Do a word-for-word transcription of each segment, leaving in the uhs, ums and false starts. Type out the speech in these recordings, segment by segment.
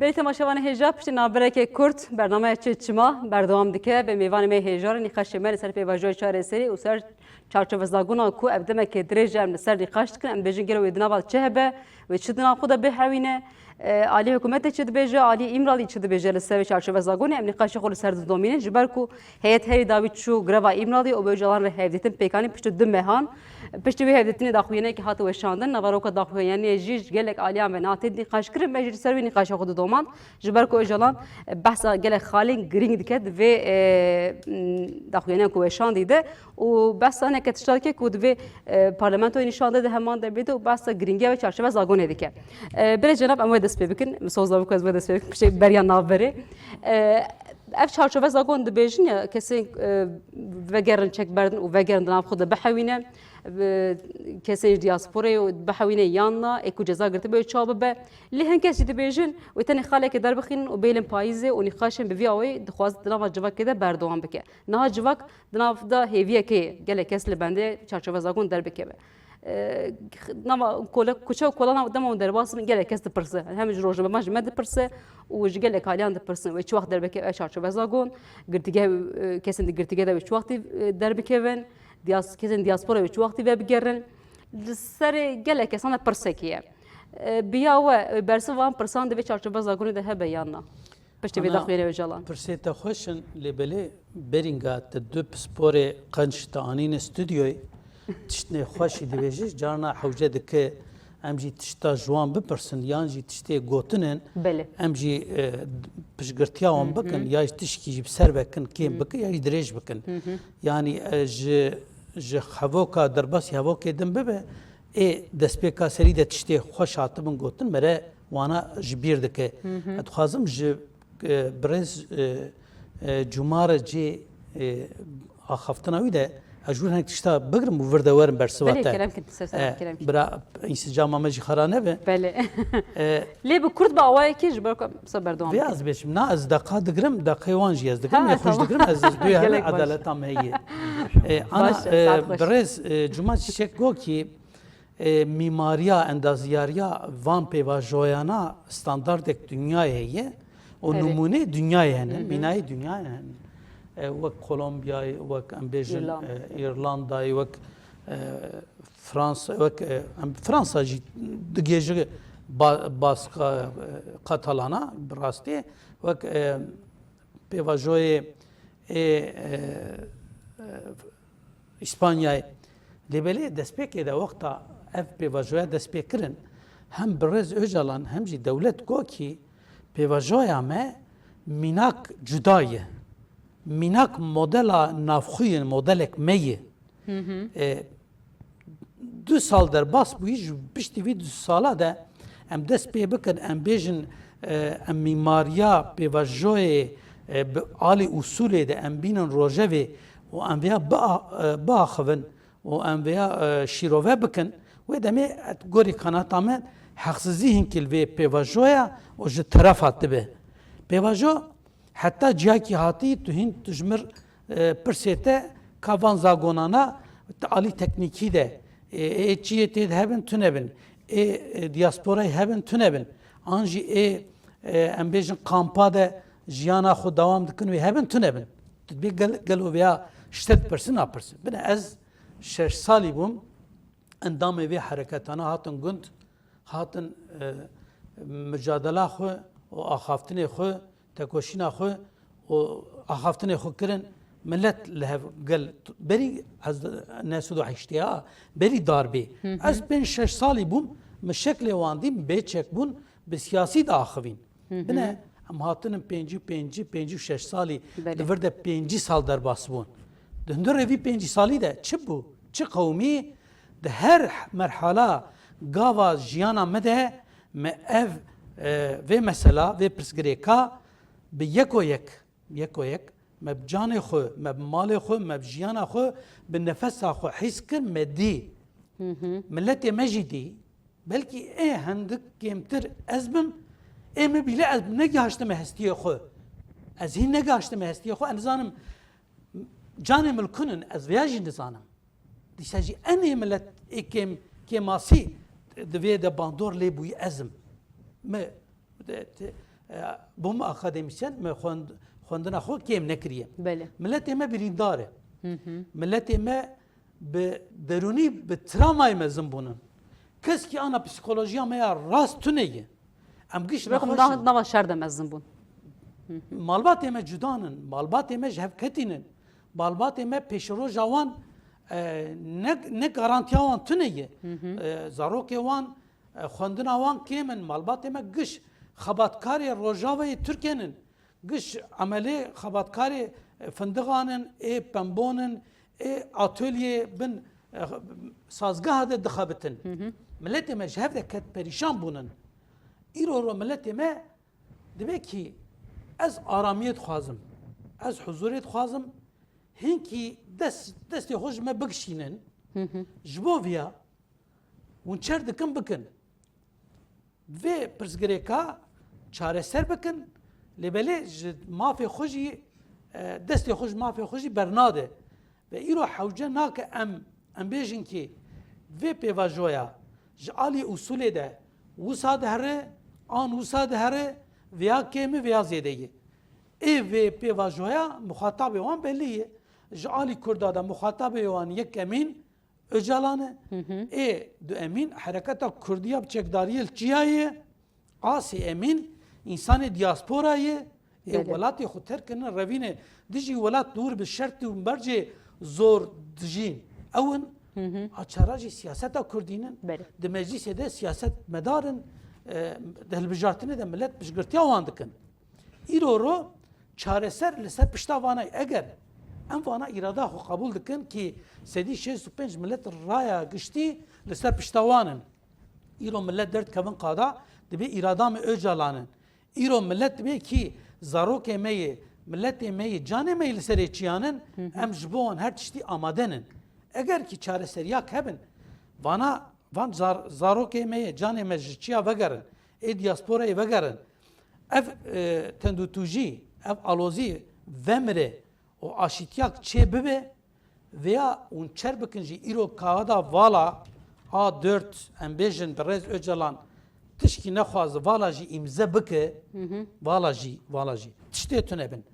Belê temaşevanê hêja, piştî navbereke kurt, bernameya Çi Çima berdewam dike. Bi mêvanê me hêja re nîqaşê me li ser pêvajoya çareserî û ser çarçovezagona ku ev demeke dirêj e em li ser nîqaş dikin, em dibêjin gelo wê di nava çi hebe, wê çi di nav xwe de bihewîne, e, alî hikûmetê çi dibêje, alî Îmralî çi dibêje li ser vê çarçovezagonê, em nîqaşê xwe li ser didomînin. Ji ber ku heyet herî dawî çû greva Îmralî û bi Ocalan re hevdîtin pêk anî piştî du mehan. Piştî wê hevdîtinê daxuyaniyekê hate weşandin. Naveroka daxuyaniyê jî ji gelek aliyan ve nate nîqaş kirin. Me jî li ser wê nîqaşê xwe didoman. Ji ber ku Ocalan, e, behsa gelek xalên girîng dike di vê, e, m, daxuyaniya ku weşandî de û behsa hineke tişta dike ku di vê, e, parlamentoyê nîşan de di heman demê de û behsa girîngiya vê çarçove zagonê dike. E, birê cenab em wê dest pê bikin. Min soz da bû ku ez wê dest pê bikim. Piştê beriya navberê. E, ev çarçove zagon dibêjin ya kesên, e, vegerin çek berdin û vegerin di nav xwe de bihewîne. Bi kesên ji diasporayê û bihewîne yan na, ê ku ceza girtibe wê çawa bibe. Lê hin kes jî dibêjin, wê tenê xalekê derbixînin û bêlin payîzê û nîqaşên bi vî awayî dixwazin di nava civakê de berdewam bike. Niha civak di nav de hêviyekê gelek kes li bendê çarçove zagon derbikeve. E, nava kole-, kuçe û kolana dema hûn derbas bin gelek kes dipirse. Hem ji rojnamevan ji me dipirse û ji gelek aliyan dipirsin. Wê çi wext derbikeve çarçove zagon, girtîgehe, e, kesên di girtîgeh de wê çi wextî, e, derbikevin. Diyas-, kesên diaspora wê çi wextî vebigerin? Li serê gelek kesan de pirsekî ye. E, bi ya we, e, bersiva van pirsan di vê çarçova zagonê de hebe yan na? Piştî vê Ana, daxuyanê Ocalan. Pirsê te xweş in, lê belê berînga te du pisporê qenc te anîne studyoyê, tiştê xweşî dibêjî, carna hewce dike em jî tişta ji wan bipirsin, yan jî tiştê gotin in, Belê. em jî, e, piştgirtiya wan Hı hı. bikin, ya jî tişkî jî bi ser vekin, kêm Hı. bikin, ya jî dirêj bikin. Hı hı. Yanî, e, ji, ji hevoka derbasî hevokê din bibe, ê destpêka serî de tiştê xweş hatibin gotin, mere wana ji bîr dike. Hı hı. Ez dixwazim ji, e, birêz, e, e, Cuma re cê, e, axaftina wî de ez ji wir hinek tişta bigrim û vir de werim bersiva Belê, te. kerem kin, ser serê, E, kerem kin. Bira însicama me jî xera nebe. Belê. E, Lê bi kurt bi awayekî ji ber ku em sa berdewam Vê bikin. ez bêjim, na ez deqa digirim, deqê wan jî ez digirim, Ha, ya xwe jî tamam. digirim, ez, ez duya hele Gelek baş. edaleta me heye. E, ana, Baş, e, saet xweş. birêz, e, Cuma Çiçek got ki, e, mîmariya, endaziyariya van pêvajoyana standardek dinyayê heye û Erê. nimûnê dinyayê hene, Hı hı. mînayê dinyayê hene. E, wek Kolombiyayê, wek em bêjin, Îrlanda. e, Îrlandayê, wek, e, Fransa, wek, e, em Fransa jî digêje ba-, baska, e, Katalana, bi rastî, wek, e, pêvajoyê ê, e, e, Îspanyayê. Lê belê destpêkê de wexta ev pêvajoya dest pê kirin, hem birêz Ocalan hem jî dewlet got ki pêvajoya me mînak cuda ye. Mînak modela navxwe ye, modelek me ye. Hı hı. E, du sal derbas bûyî, ji piştî vî du sala de em dest pê bikin, em bêjin, e, em mîmariya pêvajoyê, e, bi alî usûlê de em bînin rojevê û em vêya bia-, e, biaxivin û em vêya, e, şîrove bikin, wê demê, e, gorî kanata me, heqsizî hinkî li vê pêvajoya û ji terefa dibe. Pêvajo Heta ciyakî hatî, tu hîn, tu ji mir, e, pirsê te ka van zagonana, tu alî teknîkî de, e, ê çiyê tê de hebin, tune bin. Ê, e, diasporayê hebin, tune bin. An jî ê, e, em bêjin kampa de jiyana xwe dewam dikin wê hebin, tune bin. Tu dibê gel-, gelo vêya ji te dipirsin, napirsin. Bine ez şeş salî bûm, endamê vê hereketana hatin gund, hatin, e, micadela xwe û axaftinê xwe, tekoşîna xwe û axaftinê xwe kirin, milet li hev gel berî ez neh sed û heştê ya, berî darbê. Hı hı. Ez pênc şeş salî bûm, min şeklê wan dî, bê çek bûn, bi siyasî diaxivîn. Hı hı. Bine, em hatinin pêncî û pêncî, pêncî û şeş salî, Belê. di vir de pêncî sal derbas bûn. Di hundirê vî pêncî salî de çi bû? Çi qewimî? Di her merhala gava jiyana me de me ev, e, vê mesela, vê pirsgirêka bi yeko yek, yeko yek, me bi canê xwe, me bi malê xwe, me bi jiyana xwe, bi nefesa xwe hîs kir, me dî. Hı hı. Miletê me jî dî. Belkî ê hindik kêmtir ez bim, ê min bîle ez negihiştime hestiyê xwe. Ez hîn negihiştime hestiyê xwe, ez nizanim canê min li ku in, ez vêya jî nizanim. Dîsa jî enê milet ê kêm, kêmasî di vê de bandor lê bûyî ez im. Mi, de, te, E, bûm akademîsyen, me xwend-, xwendina xwe kêm nekiriye. Belê. Miletê me birîndar e. Hı hı. Miletê me bi derûnî, bi travmayê mezin bûnin. Keskî ana psîkolojiya me ya rast tune ye. Em giş Wek nexweş nava, in. Nava şer de mezin bûn. Malbatê me cudan in, malbatê me ji hev ketîn in. Malbatê me pêşeroja wan, e, ne, ne garantiya wan tune ye. Hı hı. E, zarokê wan, e, xwendina wan kêm in. Malbatê me giş xebatkarê Rojavayê Tirkên in. Giş emelê xebatkarê, e, findigan in, ê pembon in, ê atolyê bin, e, sazgeha de dixebitin. Hı hı. Miletê me ji hev de ket perîşan bûnin. Îro ro miletê me dibe kî ez aramiyê dixwazim, ez huzurê dixwazim, hinkî dest, destê xwe ji me bigişînin. Hı hı. Ji bo viya hûn çer dikin bikin. Vê pirsgirêka çareser bikin, lê belê ji mafê xwe jî, e, destê xwe ji mafê xwe jî bernade. Ve îro hewce nake em, em bêjin kî vê pêvajoya ji alî usulê de wisa dihere, an wisa dihere, veya kêm e, veya zêde ye. Ê vê pêvajoya muxatabê wan belî ye. Ji alî Kurda de muxatabê wan yek Emîn Ocalan e. Hı hı. Ê du Emîn hereketa Kurdiya bi çekdariyê li Çiyayê ye. A sê Emîn însanê diaspora ye. Ê Belê. Welatê xwe terk kirine revîne dijî welat dûr bi şert û mercê zor dijîn. Ew in Hı hı. a çara jî siyaseta Kurdî nin. Belê. Di meclîsê de siyasetmedar in, e, di hilbijartinê de millet piştgirtiya wan dikin. Îro ro çareser li ser pişta vana ye. Eger em vana îrada xwe qebûl dikin kî sedî şêst û pênc milet raya giştî li ser pişta wan in. Îro milet derdikevin qada, dibê îrada me Ocalan in. Îro milet dibê kî zarokê me yê, miletê me yê, canê me yê li serê çiyan in, Hı hı. em ji bo wan her tiştî amade nin. Eger kî çareseriyak hebin, vana, van zar-, zarokê me yê, canê me ji çiya vegerin, ê diasporayê vegerin, ev, e, tendûtûjî, ev alozî vemire û aşîtiyak çê bibe, veya hûn çer bikin jî îro kaxida vala A dört, em bêjin bi rêz Ocalan tişkî nexwaze, vala jî îmze bike, Hı hı. vala jî, vala jî tiştê tune bin.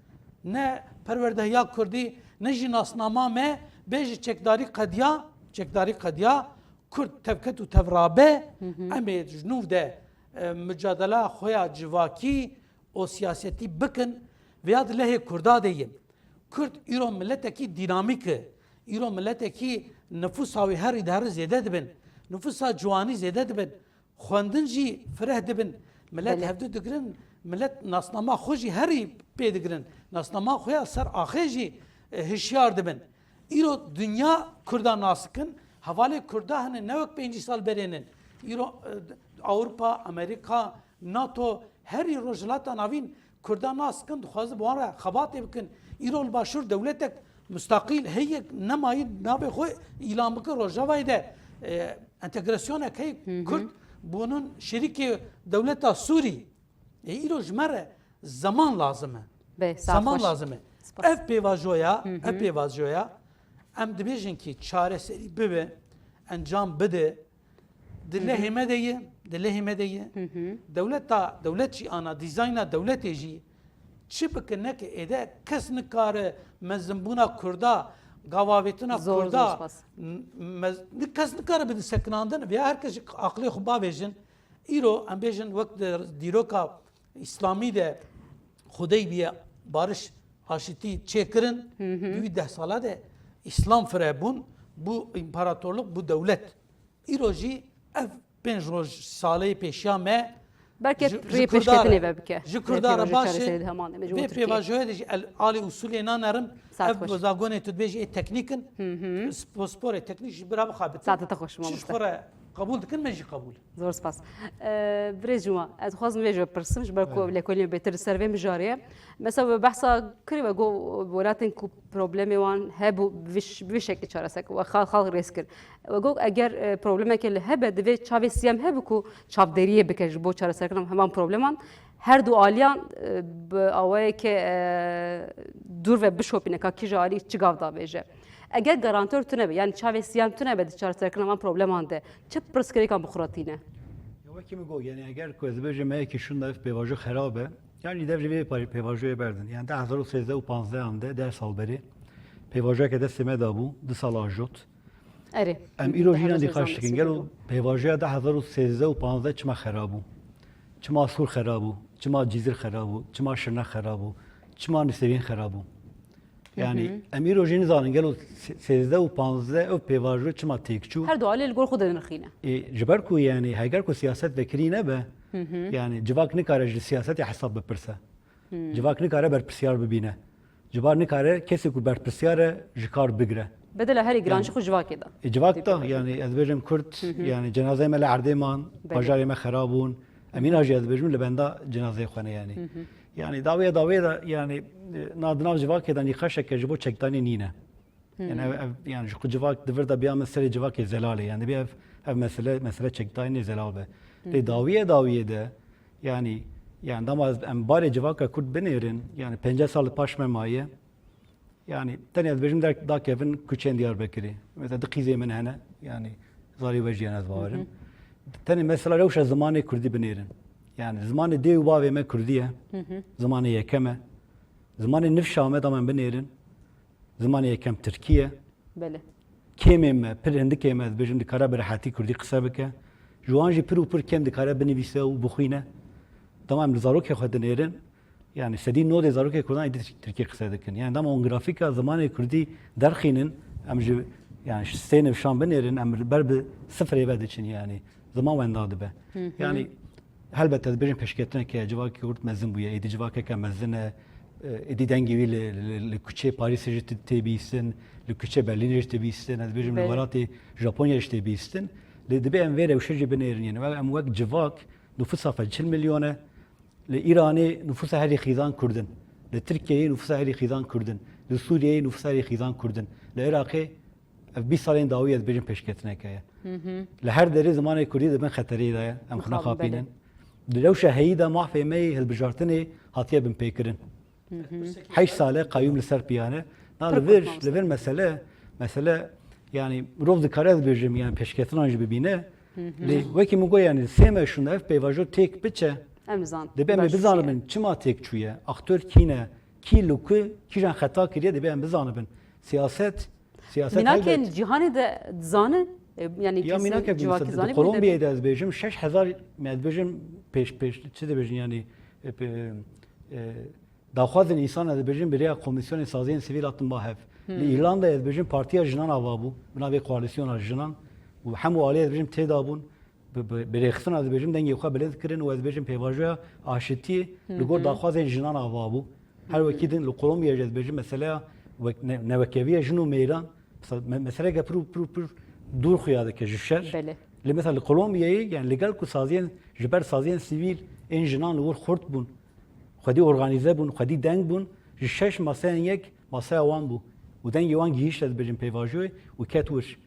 Ne perwerdehiya Kurdî, ne jî nasnama me bêje çekdarî qediya, çekdarî qediya, Kurd tevket û tevrabe, Hı hı. em ê ji nû de, e, micadela xwe ya civakî û siyasetî bikin, veya di lehê Kurda de ye. Kurd îro miletekî dînamîk e. Îro miletekî nifûsa wî herî di herî zêde dibin. Nifûsa ciwanî zêde dibin. Xwendin jî fireh dibin. Milet Belê. hevdu digirin, milet nasnama xwe jî herî pê digirin. Nasnama xwe ya ser axê jî, e, hişyar dibin. Îro dinya Kurda nas dikin. Hevalê Kurda hene ne wek pêncî sal berê nin. Îro, e, Ewropa, Amerîka, NATO, herî Rojhilata Navîn Kurda nas dikin, dixwazin bi wan re xebatê bikin. Îro li Başûr dewletek mustaqîl heye, nemayî navê xwe îlan bike Rojavayê de, e, entegrasyonek heye, Hı hı. Kurd bûnin şerîkê dewleta Sûrî. Ê îro ji me re zeman lazim e. Bê, saet Zeman xweş. lazim e. Spas. Ev pêvajoya, Hı hı. ev pêvajoya em dibêjin kî çareserî bibe, encam bide, di Hı hı. lehê me de ye, di lehê me de ye. Hı hı. Dewleta, dewlet jî ana, dîzayna dewletê jî çi bike neke êde kes nikare mezinbûna Kurda, gavavêtina Zor, Kurda, zor spas. m-, mez-, ni-, kes nikare bide sekinandin, veya her kes ji aqilê xwe bavêjin. Îro em bêjin wek di dîroka Îslamî de Xwedeybiye, bariş, aşitî çêkirin, Hı hı. di wî deh sala de Îslam fire bûn, bû împaratorluk, bû dewlet. Îro jî ev pênc roj saleyê pêşiya me Belkî ji, rê ji Kurda pêşketinê re, ve bike. ji Rê Kurda re pêvajoyê baş e. çareserê de heman, em ê ji Vê wan Tirkiyê. pêvajoyê de jî el, alî usulê nanerim. Saet Ev xweş. zagonê tu dibêjî ê teknîk in. Hı hı. Spo-, sporê teknîk ji bira bixabitin. Saeta te xweş, Çi ji mamoste. xwe re qebûl dikin, me jî qebûl. Zor spas. Eee, birêz Cuma, ez dixwazim vê ji we pirsim, ji ber ku Evet. lêkolînê bêtir li ser vê mijarê ye. Mesela we behsa kirî, we got welatên ku problemê wan hebû bi vî ş-, bi vî şeklî çareser kir, we xal-, xalq rêz kir. We got eger, e, problemeke li hebe, divê çavê siyem hebe ku çavdêriyê bike ji bo çareserkirina heman probleman. Her du aliyan, e, bi awayeke, e, dûr ve bişopîne ka kîja alî çi gav davêje. Eger garantor tune be, yani çavê siyem tune be di çareserkirina van probleman de, çi pirsgirêkan bi xwe re tîne? Ya wekî min got, yani eger ku ez bêjim me yekî şunda ev pêvajo xerab e, Yanî dev ji vê pay-, pêvajoyê berdin. Yani di hezar û sêzdeh û panzdeh an de, deh sal berê pêvajoyeke destê me de bû, du sal ajot. Erê. Em îro jî înan dîqaş dikin. Gelo pêvajoya du hezar û sêzdeh û panzdeh çima xera bû? Çima Sûr xera bû? Çima Cîzir xera bû? Çima Şirnex xera bû? Çima Nisêbîn xera bû? Yani em îro jî nizanin gelo se-, sêzdeh û panzdeh ew pêvajo çima têk çû? Her du alî li gor xwe dinirxîne. E, ji ber ku yani heger ku siyaset vekirî nebe, yani civak nikare ji siyasetê hesab bipirse. Civak nikare berpirsiyar bibîne. Civak nikare kesê ku berpirsiyar e ji kar bigire. Bedela herî giran jî xwe civakê da. E, civak da, yani ez dibêjim Kurd, yani cenazeyê me li erdê man, bajarê me xera bûn. Em îna jî ez dibêjim li benda cenazeyê xwe ne yani. Yani dawiyê dawiyê de yani, e, na di nav civakê de nîqaşeke ji bo çekdanê nîne. Yani ev, ev, yani ji ku civak di vir de biya min serê civakê zelal e. Yani dibê ev, ev mesele, mesele çekdanê zelal be. Lê dawiyê dawiyê de yani, yani dema ez, em barê civaka Kurd binêrin, yani pênceh sal li paş me maye. Yani tenê ez dibêjim der-, dakevin kuçeyên Diyarbekirê. Mesela du qîzê min hene, yani zarê we jî hene ez bawerim. Tenê mesela rewşa zimanê Kurdî binêrin. Yani zimanê dê û bavê me Kurdî ye. Zimanê yekem e. Zimanê nifşa me dema em binêrin. Zimanê yekem Tirkî ye. Belê. Kêmê me, pir hindikê me, ez dibêjim, dikare bi rehetî Kurdî qise bike. Ji wan jî pir û pir kêm dikare binivîse û bixwîne. Dema em li zarokê xwe dinêrin, yani sedî nodê zarokê Kurdan êdî Tirkî qise dikin. Yani dema hûn grafîka zimanê Kurdî derxînin, em ji, yani sê nifşan binêrin, em li ber bi sifirê ve diçin yani. Ziman wenda dibe. Yani Helbet ez dibêjim pêşketineke civakê Kurd mezin bûye. Êdî civakeke mezin e. Êdî dengê wî li, li, li kuçê Parîsê jî tê bihîstin, li kuçê Berlînê jî tê bihîstin, ez dibêjim li welatê Japonyayê jî tê bihîstin. Lê dibê em vê rewşê jî binêrin. Yanî em wek civak, nufûsa xwe çil milyon e. Li Îranê nufûsa herî xîzan Kurd in. Li Tirkiyeyê nufûsa herî xîzan Kurd in. Li Sûriyeyê nufûsa herî xîzan Kurd in. Li Iraqê Ev bîst salên dawî ez dibêjim pêşketineke ye. Li her derê zimanê Kurdî di bin xeterê de ye. Em xwe naxapînin. Di rewşa heyî de mafê me yê hilbijartinê hatiye binpêkirin. Heşt sal e qayûm li ser piyan e. Na li vir, li vir mesele, mesele, yani mirov dikare ez bêjim, yani pêşketinan jî bibîne. Lê wekî min got, yani sê meşûn ev pêvajo têk biçe. Em bizan. Dibê em ê bizanibin çima têk çûye. Aktor kî ne, kî li ku, kîjan xeta kiriye, dibê em bizanibin. Siyaset Siyaset Mînakên cîhanê de dizane, e, yanî ya mînakek mesela di Kolombiyayê de ez dibêjim şeş hezar, me dibêjim pêş, pêş, çi dibêjin yanî, e, e, daxwazên însan ez dibêjim bi rêya Komîsyonê Saziyên Sivîl hatin ba hev. Li Îrlandayê ez dibêjim Partiya Jinan ava bû, bi navê Koalîsyona Jinan û hemû aliyê ez dibêjim tê de bûn. Bi, bi, bi rêxistina dibêjim dengê xwe bilind kirin û ez dibêjim pêvajoya aşitiyê li gor daxwazên jinan ava bû. Her wekî din li Kolombiya jî ez dibêjim meseleya wek-, ne-, newekeviya jin û mêran, mesela me-, meseleke pir û pir û pir dûr xuya dike ji şer. Belê. Lê mesela li Kolombiyayê, yani li gel ku saziyên, ji ber saziyên sivîl ên jinan li wir xurt bûn, xwedî organîze bûn, xwedî deng bûn, ji şeş maseyên yek masaya wan bû û dengê wan gihîşt ez dibêjim pêvajoyê û ket wir.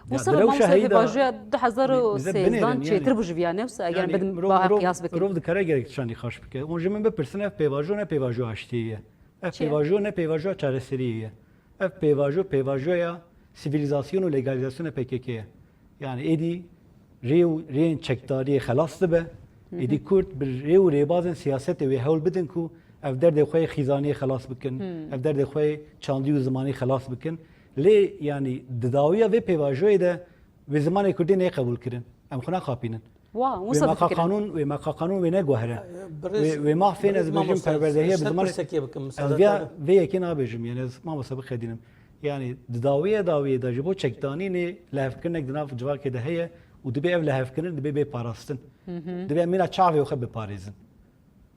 Wisa mamoste pêvajoya du hezar û sêzdeh çêtir bû ji viya ne wisa eger bidin ba hev qiyas bikin. Mirov dikare gerek tiştan nîqaş bike. Hûn ji min bipirsin ev pêvajo ne pêvajoya aştiyê ye. Ev pêvajo ne pêvajoya çareseriyê ye. Ev pêvajo pêvajoya sivîlîzasyon û legalîzasyona P K K ye. Yani êdî rê û rêyên çekdariyê xelas dibe. Êdî Kurd bi rê û rêbazên siyasetê wê hewl bidin ku ev derdê xwe yê xîzaniyê xelas bikin, ev derdê xwe yê çandî û zimanî xelas bikin. Lê, yanî, di dawiya vê pêvajoyê de wê zimanê Kurdî neyê qebûl kirin. Em xwe naxapînin. Wê meqa qanûn, wê meqa qanûn wê neguhere. Wê, wê mafên ez bêjim perwerdehiye bi zimanê. Ez viya vê yekê nabêjim, yanî ez mamoste bixedînim. Yanî di dawiye dawiyê de ji bo çekdanînê lihevkirinek di nav civakê de heye û dibê ev lihevkirin dibê bê parastin. Dibê em mîna çavê xwe biparêzin.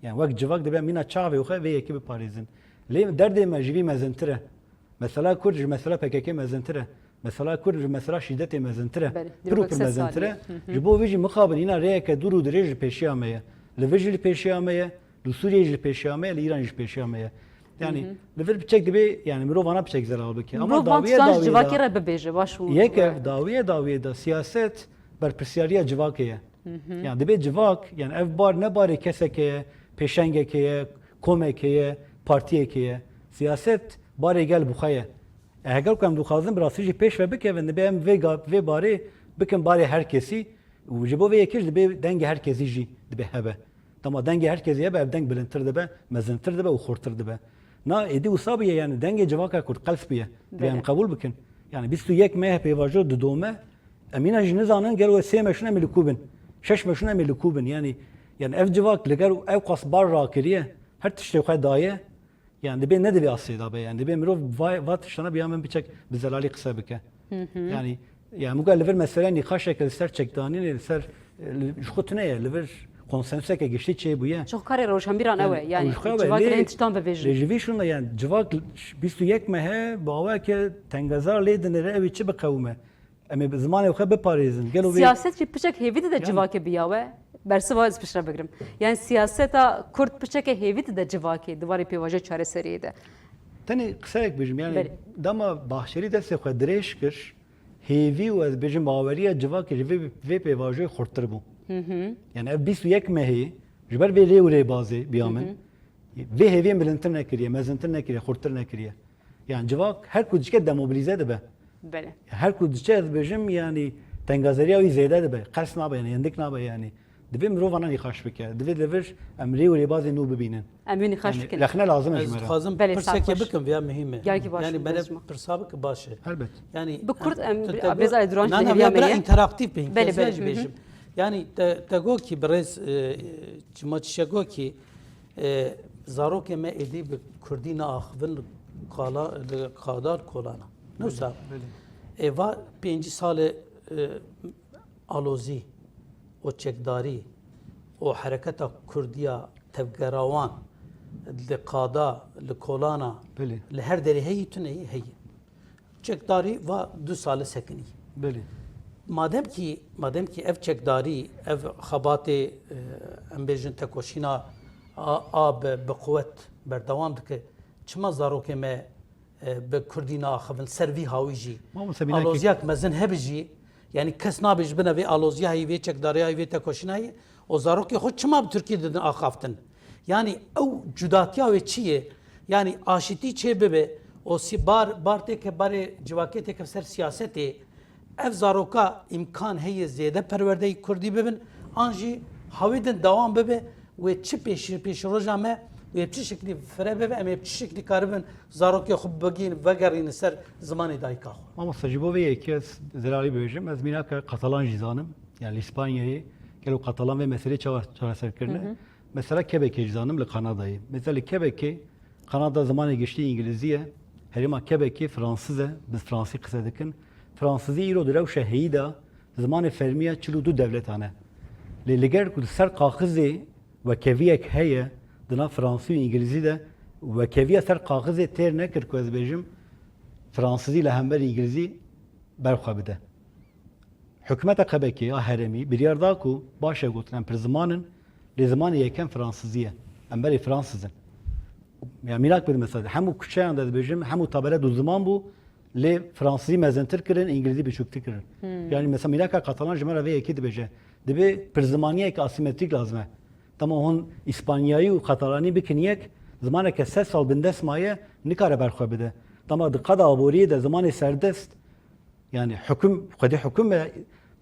Yani wek civak dibe mîna çavê xwe vê yekê biparêzin. Lê derdê me ji vî mezintir e. Mesela Kurd ji mesela P K K mezintir e. Mesela Kurd ji mesela şîdetê mezintir e. Pir û pir mezintir e. Ji bo vê jî mixabin îna rêyeke dûr û dirêj li pêşiya me ye. Li vir jî li pêşiya me ye. Li Sûriyeyê jî li pêşiya me ye, li Îranê jî li pêşiya me ye. Yani li vir piçek dibê, yani mirov ana piçek zelal bike. Ama dawiye dawiyê de civakê re bibêje, baş û yek ev dawiye dawiyê de siyaset berpirsyariya civakê ye. Yani dibê civak, yani ev bar ne barê keseke ye, pêşengeke ye, komeke ye, partiyeke ye. Siyaset barê gel bi xwe ye. E, heger ku em dixwazin bi rastî jî pêş ve bikevin, dibê em vê ga-, vê barê bikin barê her kesî û ji bo vê yekê jî dibê dengê her kesî jî dibê hebe. Dema dengê her kesî hebe, ev deng bilindtir dibe, mezintir dibe û xurtir dibe. Na, êdî wisa bûye, yani dengê civaka Kurd qels bûye. Divê em Belê. qebûl bikin. Yani bîst û yek meh pêvajo didome, em îna jî nizanin gelo wê sê meşûn em ê li ku bin, şeş meşûn em ê li ku bin. Yani, yani ev civak li gel ew qas bar rakiriye, her tiştê xwe daye. Yani dibê ne divê asê da be, yani dibê mirov va, va tiştana bi ya min biçek bi zelalî qise bike. Yani, yani muga li vir mesele nîqaşeke li ser çekdanînê, li ser, e, li, ji xwe tune ye, li vir konsenseke giştî çêbûye. Çok karê rojhembiran ew e, Yani, yani ji xwe ew e, civakê lê, hên tiştan bivêjin. lê ji vî şûna, yani civak ş-, bîst û yek mehe bi awayeke tengezar lê dinêre ew ê çi biqewime? Em ê bi zimanê xwe biparêzin. Gelo vê Siyaset jî piçek hêvî dide Yani civakê biyawe. Bersiva ez piştre bigrim. Yani siyaseta Kurd piçeke hêvî dide civakê di warê pêvajoya çareseriyê de. Tenê qiseyek bêjim, yani Belê. dema Bahçelî destê xwe dirêj kir, hêvî û ez bêjim baweriya civakê ji vê, vê pêvajoyê xurttir bû. Yani ev bîst û yek mehê ji ber vê rê û rêbazê biya min, vê hêviyê bilindtir nekiriye, mezintir nekiriye, xurttir nekiriye. Yani civak her ku diçike demobilize dibe. Belê. Her ku diçe ez bêjim, yani tengazeriya wî zêde dibe. Qels nabe, yani yendik nabe yani. Divê mirov vana nîqaş bike. Divê li vir em rê û rêbazê nû bibînin. Em wî nîqaş Yani bikin. rexne lazim e ji Ez me re. dixwazim Belê, pirseke saxweş. bikim, viya muhîm e. Gelkî baş Yani in, bere Bezma. pirsa bike baş e. Helbet. Yani Bi kurt em, tu te birêz got- Alê Duran jî Na, na, hêviya viya me bira ye. interaktif bêjim, Belê, belê, kezî jî hı hı. bêjim. Yani te, te got ki birêz, e, Çima Çiçek got ki, e, zarokê me êdî bi kurdî naaxivin li qala, li qadar kolana. Ne wisa? Belê. Ê va pêncî salê, e, alozî û çekdarî û hereketa kurdiya tevgerawan li qada, li kolana, Belê. li her derê heyî tune yî heyî. Çekdarî va du sale sekinî. Belê. Madem ki, madem ki ev çekdarî, ev xebatê, e, em bêjin tekoşîna a, a bi, bi quwet berdewam dike, çima zarokê me, e, bi kurdî naaxivin ser vî hawî jî? Mamoste, mînakê- Aloziyak mezin hebe jî, yani kes nabe ji bine vê aloziya heyî, vê çekdariya heyî, vê tekoşîna heyî, û zarokê xwe çima bi tirkî didin axaftin? Yani ew cudatiya wê çi ye? Yani aşitî çê bibe û sî bar, bar têke barê civakê têke ser siyasetê, ev zaroka îmkan heye zêde perwerdeyî kurdî bibin, an jî hawî din dewam bibe, wê çi pêş, pêşroja me, wê bi çi şeklî fire bibe, em ê bi çi şeklî karibin zarokê xwe bigihînin, vegerînin ser zimanê dayika xwe. Mamoste, ji bo vê yekê ez zelalî bibêjim, ez mînaka Katalan jî zanim. Yani li Îspanyayê gelo Katalan vê meselê çawa çareser kirine? Hı hı. Mesela Quebecê jî zanim li Kanadayê. Mesela li Quebecê Kanada zimanê giştî îngilîzî ye. Herêma Quebecê fransiz e, bi fransî qise dikin. Fransizî îro di rewşa heyî de zimanê fermî ya çil û du dewletan e. Lê li gel ku li ser kaxizê wekeviyek heye, di nav fransî û îngilîzî de wekeviya ser kaxizê têr nekir ku ez bêjim, fransizî li hember îngilîzî berxwe bide. Hikûmeta Quebecê ya herêmî biryar da ku baş e gotin em pirziman in, lê zimanê yekem fransizî ye. Em berê fransiz in. Ya mînak bidim mesela, hemû kuçeyan de dibêjim, hemû tabela du ziman bû, lê fransizî mezintir kirin, îngilîzî biçûktir kirin. Hmm. Yani mesela mînaka Katalan ji me re vê yekê dibêje. Dibê pirzimaniyeke asîmetrîk lazim e. Dema hûn îspanyayî û katalanî bikin yek, zimaneke sed sal bindest maye, nikare berxwe bide. Dema di qada aboriyê de zimanê serdest, Yani huküm, xwedî huküm e,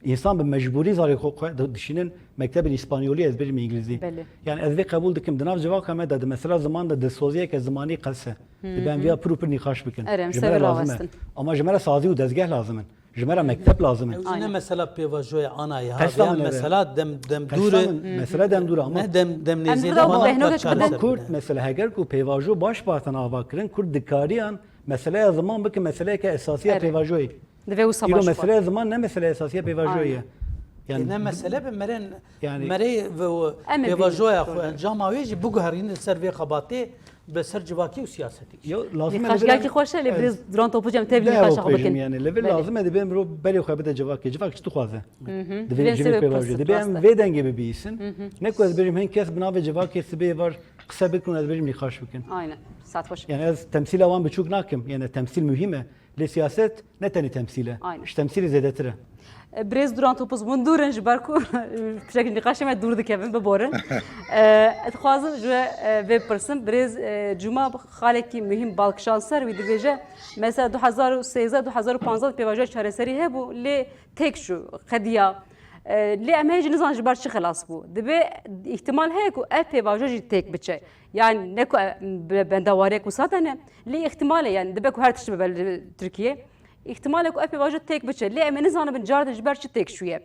însan bi mecbûrî zarê xwe, xwe di-, dişînin mektebên îspanyolî, ez bêjim îngilîzî. Belê. Yani ez vê qebûl dikim, di nav civaka me de di mesela ziman de dilsoziyeke zimanî qels e. Hı hı. Dibe em viya pir û pir nîqaş bikin. Erê, em Ji me re seve lazim e. rawestin. Ama ji me re sazî û dezgeh lazim in. Ji me re mekteb lazim in. Ew jî ne Aynen. mesela pêvajoya ana ye, ha, Qesta ya min e. mesela dem, dem dûr e. Qesta min, mesele dem dûr e, ama Ne dem, dem Em nêzî vira de û bana behnokek kaçar bidin. Ama ser Kurd bide. mesela heger ku pêvajo baş bi hatin avakirin, Kurd dikariyan meseleya ziman bike meseleyeke esasî ya Erê. pêvajoyê. Divê wisa Îro baş meseleya ziman ne meseleya esasî ya pêvajoyê Aynen. ye. Yani, E, ne mesele be, merên, yani, merê ve o Em ê pêvajoya bînin. xwe, encama wê jî biguherînin ser vê xebatê, bi ser civakî û siyasetî. Yo, lazim e Nîqaş li vir gelkî xweş e, lê ez birêz Duran Topuz em tev de nîqaşa xwe hopêjim bikin. yani, li vir Belê. lazim e, dibê mirov berê xwe bide civakê. Civak çi dixwaze? Hı hı. Divê Divê civê sebe pêvajoyê. pirsî Dibê em rast e. vê dengê bibîsin. Hı hı. Ne ku ez bêjim hin kes bi navê civakê sibê var qise bikin û ez bêjim nîqaş bikin. Aynen. Saet xweş. Yani ez temsîla wan biçûk nakim. Yani temsîl muhîm e. Lê siyaset ne tenê temsîl e. Aynen. Ji temsîlê zêdetir e. E, Birêz Duran Topuz hûn dûr in ji ber ku tiştekî nîqaşê me dûr dikevin, biborin. E, ez dixwazim ji we, e, vê bipirsim. Birêz, e, Cuma xalekî muhîm balkişan ser wî dibêje, mesela du hezar û sêzdeh, du hezar û panzdeh pêvajoya çareserî hebû, lê têk çû qediya. E, lê em hê jî nizan ji ber çi xilas bû. Dibe îhtimal heye ku ev pêvajo jî têk biçe. Yani ne ku e, be- bendewariyek wisa de ne. Lê îhtimal e yani dibe ku her tişt bibe li Tirkiye. Îhtimal e ku ev pêvajo têk biçe. Lê em ê nizanibin car din ji ber çi têk çûye.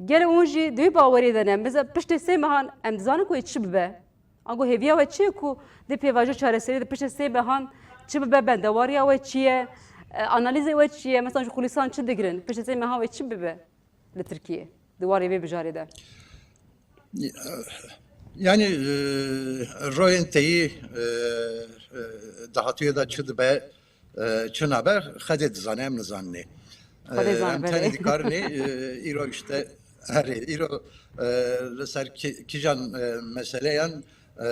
Gelo hûn jî di wî bawerê de ne. Mesela piştê sê mehan em dizanin ku ê çi bibe. Ango hêviya we çi ye ku di pêvajo çareserî de piştê sê mehan çi bibe, bendewariya we çi ye, e, analîzê we çi ye? Mesela ji Xulîsan çi digirin? Piştê sê mehan wê çi bibe li Tirkiye? Di warê vê bijarê de. Yani e, royên teyî e, e, dahatûyê de çi dibe, e, çi nabe, Xwedê dizane, em nizaninê. Xwedê E, zane, em tenê belê. Dikarinê e, îro işte herê, îro e, li ser ki- kîjan e, meseleyan e,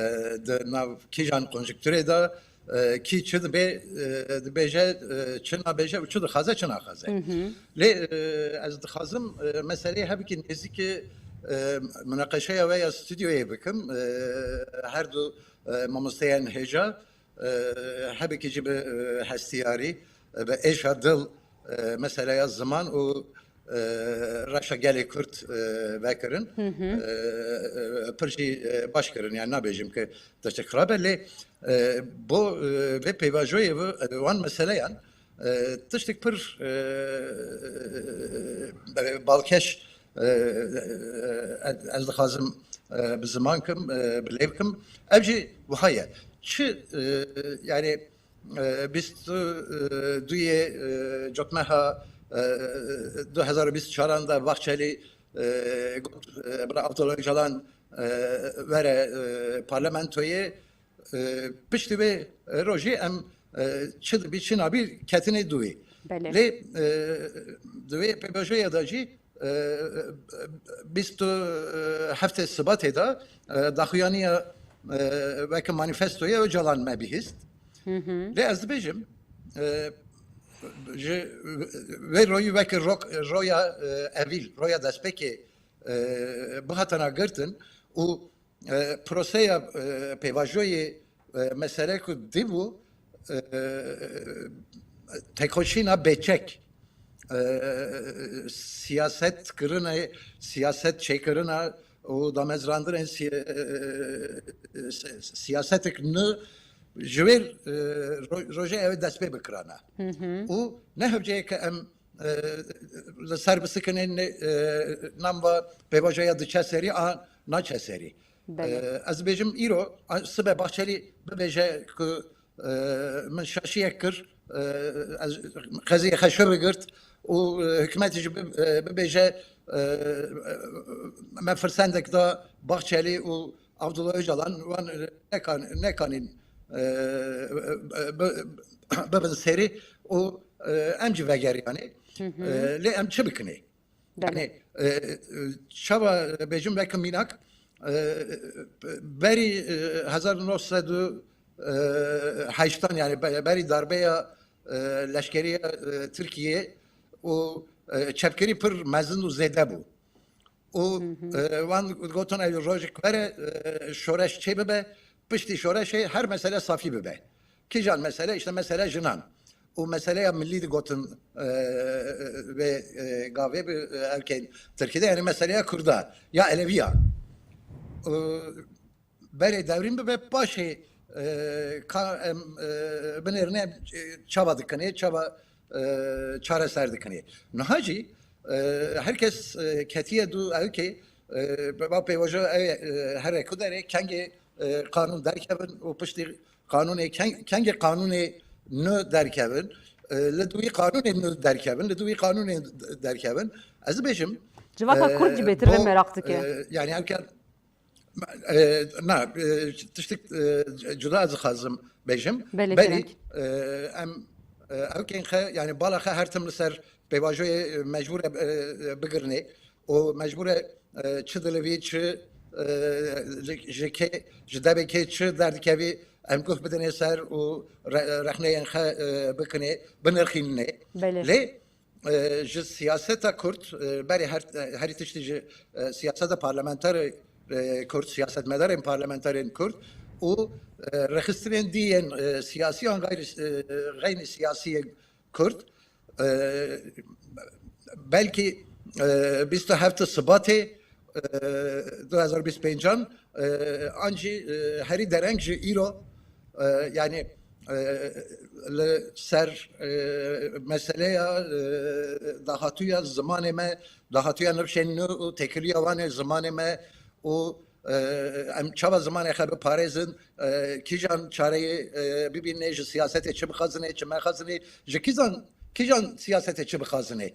di nav kîjan konjukturê de e, kî çi dibê, e, dibêje, e, çi nabêje û çi dixwaze, çi naxwaze. Lê e, ez dixwazim e, meseleyê hebikî nêzîkî e, munaqeşeya we ya stûdyoyê bikim. E, her du e, mamosteyên hêja e, hebikî jî bi e, hestiyarî, e, bi êşa dil e, meseleya ziman û e, reşa gelê Kurd e, vekirin. E, e, pir jî e, baş kirin, yani nabêjim ku tiştek xirab e, lê e, bo e, vê pêvajoyê ve, e, wan meseleyan e, tiştek pir e, e, balkêş e, e, ez dixwazim e, bi ziman kim, e, bi lê bikim. Ev jî wiha ye. Çi e, yani e, bîst û duyê e, cotmeha e, du hezar û bîst û çaran de Bahçelî e, got e, bira Abdullah Öcalan e, were e, parlamentoyê. E, piştî vê rojê em e, çi dibî çi nabî ketinê dûyê. Belê. Lê e, di wê pêvajoya de jî e, bîst û heftê Sibatê de e, daxuyaniya e, weke manîfestoya Ocalan me bihîst. Lê ez dibêjim e, ji wê royî weke rok- roya e, evîl, roya destpêkê e, bihatana girtin û e, proseya e, pêvajoyê e, mesele ku dibû e, tekoşîna bêçek e, siyaset kirine, siyaset çêkirina û damezrandinên si- e, si- siyasetek nû ji wê e, ro- rojê ew dest pê bikirana. Û ne hewceyeke em e, li ser bisikinên e, namba pêvajoya diçe serî a naçe serî. Belê. E, ez dibêjim îro a, sibe Bahçelî bibêje ku e, min şaşiyek kir, e, ez qeziyê xeşo bigirt û e, hikûmetê jî bi- e, bibêje e, me firsendek da Bahçelî û Abdullah Öcalan wan nekan, nekanîn e, bi- bibin serî û e, em jî vegeriyanê. E, lê em çi bikinê? Belê. Yani e, e, çawa bêjim weke mînak e, berî e, hezar û neh sed û heyştan, yani be- berî darbeya e, leşkeriya e, Tirkiye û e, çepkirî pir mezin û zêde bû. Û e, wan gotin ew rojek were e, şoreş çê bibe, piştî şoreşê her mesele safî bibe. Kîjan mesele? İşte mesele jinan. Û meseleya millî digotin e, vê e, gavê bi e, erkên Tirkî de, yani meseleya Kurda ya Eleviya. E, berê dewrîn bibe, paşê e, ka em e, binêrine em e, çawa dikinê, çawa e, çareser dikinê. Niha jî e, herkes e, ketiye dû ew kê e, ba pêvajo ew e, here ku derê kengê e, qanûn derkevin û piştî qanûnê keng, kengê qanûnê nû derkevin, e, li dûyî qanûnê nû derkevin, li dûyî qanûnê derkevin. Ez dibêjim, Civaka e, Kurd jî bêtir bo, vê meraq dike. E, yani ew ke E, na, e, tiştik e, cuda ez dixwazim bêjim. Belê, Berî, gerek. E, em e, ew kên xe, yani bala xe her tim li ser pêvajoyê e, mecbûr e e, bigirinê. Û mecbûr e e, çi dilivî, çi e, ji, ji kê, ji devê kê çi derdikevî, em guh bidinê ser û re, rexneyên xe e, bikinê, binirxîninê. Belê. Lê e, ji siyaseta Kurd, e, berê her, herî tiştî ji e, siyaseta parlamenterê e, Kurd, siyasetmedarên parlamenterên Kurd û e, rêxistinên dî yên e, siyasî an gayri, e, xeynî siyasî yên Kurd, e, belkî e, bîst û heft Sibatê, e, du hezar bîst pêncan, e, an jî, e, herî dereng ji îro, e, yanî, e, li ser, e, meseleya, e, dahatûya zimanê me, dahatûya nifşên nû û têkiliya wan ê zimanê me û, e, em çawa zimanê xwe biparêzin, e, kîjan çareyê, e, bibînê, ji siyasetê çi bixwazinê, çi mexwazinê, ji kîjan, kîjan siyasetê çi bixwazinê.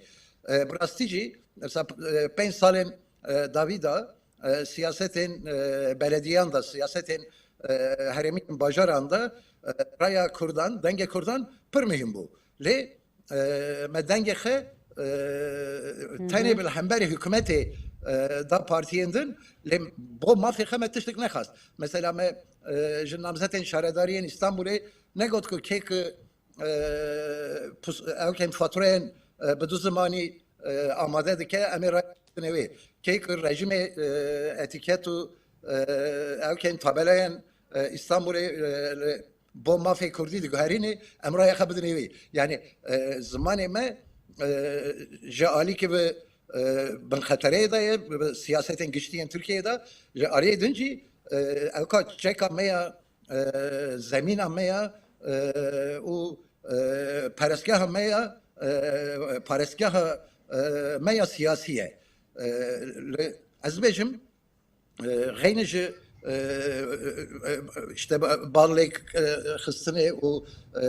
E, bi rastî jî, mesela, e, pênc salên, e, dawî de, e, siyasetên, e, belediyan de, siyasetên, e, herêmî bajaran de, e, raya Kurdan, dengê Kurdan pir muhîm bû. Lê, e, me dengê xwe, e, tenê bi li hemberî hikûmetê, e, da partiyên din, lê bo mafê xwe me tiştek nexwest. Mesela me, e, ji namzetên şaredariyên Îstanbulê negot ku kê ku, e, pus-, ew kêm fatureyên, e, bi du zimanî, e, amade dike, em ê raya bidinê wê. Kê ku rejîmê, e, etîket û, e, ew kêm tabelayên, e, Îstanbulê, e, li bo mafê Kurdî diguherînê, em raya xwe bidinê wê. Yanî, e, zimanê me, e, ji alîkî bi, e, binxetereyê de ye, bi, bi siyasetên giştî yên Tirkiyeyê de, ji aliyê din jî, e, ewka çeka me ya, e, zemîna me ya, e, û, e, perestgeha me ya, e, parestgeha, e, me ya siyasî ye. E, li, ez bêjim, e, xeynî ji, e, e, işte ba-, bal lêk, e, xistinê û, e,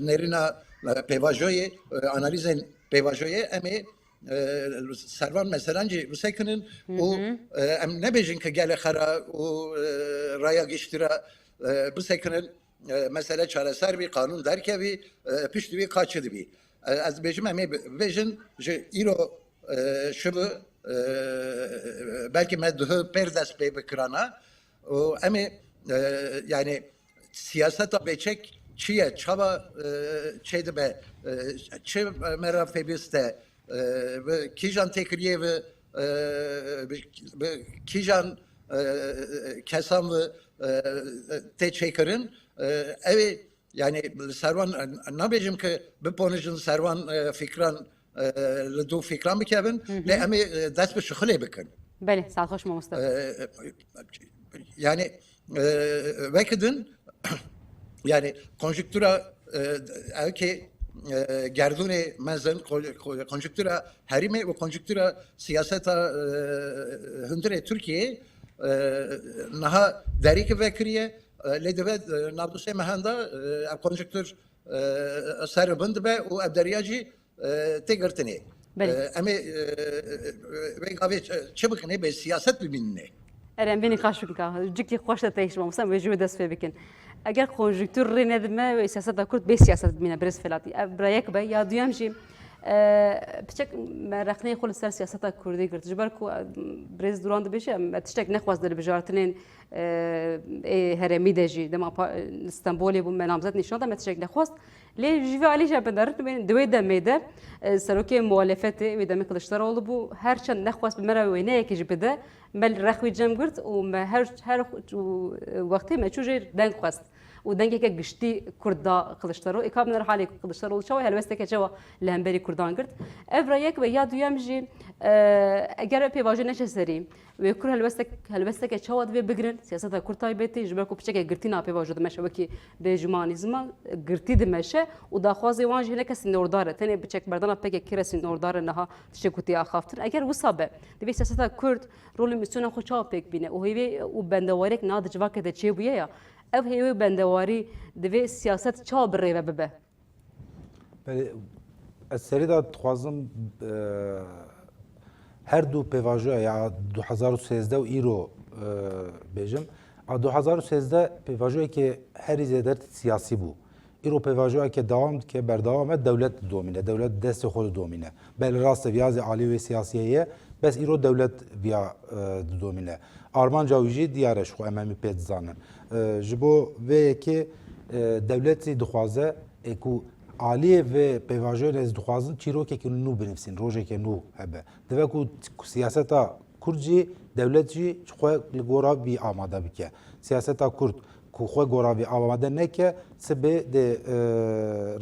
nêrîna, e, pêvajoyê, e, analîzên pêvajoyê em ê, e, ser van meselan jî bisekinin û, e, em nebêjin ki gelê xera û, e, raya giştî ra, e, bisekinin, e, mesele çareser bî, qanûn derkevî, e, piştî wî ka çi dibî. E, ez dibêjim em ê bi-, bibêjin ji îro, e, şibi, e, belkî me duhi pêr dest pê bikirana û em ê, e, yanî siyaseta bêçek çi ye, çawa, e, çêdibe, e, çi me re pêwîst e, e, bi kîjan têkiliyê bi, e, bi, bi kîjan, e, kesan bi, e, tê çêkirin, e, ew ê, yanî li ser wan, e, nabêjim ki biponijin ser wan, e, fikran, e, li dû fikran bikevin, lê em ê, e, dest bi şixulê bikin. Belê, saet xweş mamoste. E, yanî, e, weke din, yanî konjuktura, e, ewkê, e, gerdûnê mezin, ko-, ko-, konjuktura herîmê û konjuktura siyaseta, e, hundirê Tirkiyeyê, e, niha derî ki vekiriye, e, lê dibe, e, nav du sê mehan de, e, ev konjuktur, e, ser û bin dibe û ev deriya jî, e, tê girtinê. Belê. E, em ê, e, e, wê gavê çi, çi bikin, ê bê siyaset bibînin ê. Erê, em bênî xaş bikin ka. Cikî xweş de teyş mamoste, em wê ji wê dest pê bikin. Eger konjuktur rê nedime, wê siyaseta Kurd bê siyaset bimîne, birêz Felatî. Ev bira yek be. Ya duyem jî, e, piçek me rexneyê xwe li ser siyaseta Kurdî girt. Ji ber ku, e, birêz Duran dibêje, me tiştek nexwest di li bijartinên, e, ê herêmî de jî. Dema pa-, li Stenbolê bû, me namzet nîşan da, me tiştek nexwest. Lê ji vê alî jî em binerin, di wê demê de, e, serokê muhalefetê, wê demê Kiliçdaroglu bû, her çend nexwest bi me re wêneyekê jî bide, me li rex wî cem girt û me her, her û, e, wextê me çû jê deng xwest. Û dengeke giştî Kurd da Kiliçdaroglu. Ê ka binêre halê Kiliçdaroglu çawa helwesteke çawa li hemberî Kurdan girt. Ev re yek be, ya duyem jî, e, eger ev pêvajoyê neçe serî, Wê Kurd helwestek-, helwesteke çawa divê bigirin, siyaseta Kurd taybetî, ji ber ku piçeke girtî napêvajo dimeşe, wekî bêjûmanî ziman, girtî dimeşe û daxwazê wan jî hinek e sînordar e. Tenê piçek berdana P K K re sînordar e, niha tiştê ku tê axaftin. Eger wisa be, divê siyaseta Kurd rol û mîsyona xwe çawa pêk bîne û hêvî û bendewariyek niha di civakê de çêbûye ya, ev hêvî û bendewarî divê siyaset çawa bi rê ve bibe? Belê, ez serî de dixwazim, e, her du pêvajoya ya du hezar û sêzdeh û îro, e, bêjim. A du hezar û sêzdeh pêvajoyeke herî zêde siyasî bû. Îro pêvajoyeke dewam dike, berdewam e, dewlet didomîne, dewlet destê xwe didomîne. Belê rast e, viyazê alî wê siyasiyê ye, bes îro dewlet viya, e, didomîne. Armanca wî jî diyar e, ji xwe em hemî pê dizanin. E, ji bo vê yekê, e, dewlet jî dixwaze, ê ku aliyê vê pêvajoyê ez dixwazin çîrokeke nû binivîsîn, rojeke nû hebe. Divê ku, ku siyaseta Kurd jî, dewlet jî xwe li gora vî amade bike. Siyaseta Kurd ku xwe gora vî amade neke, sibê dê, e,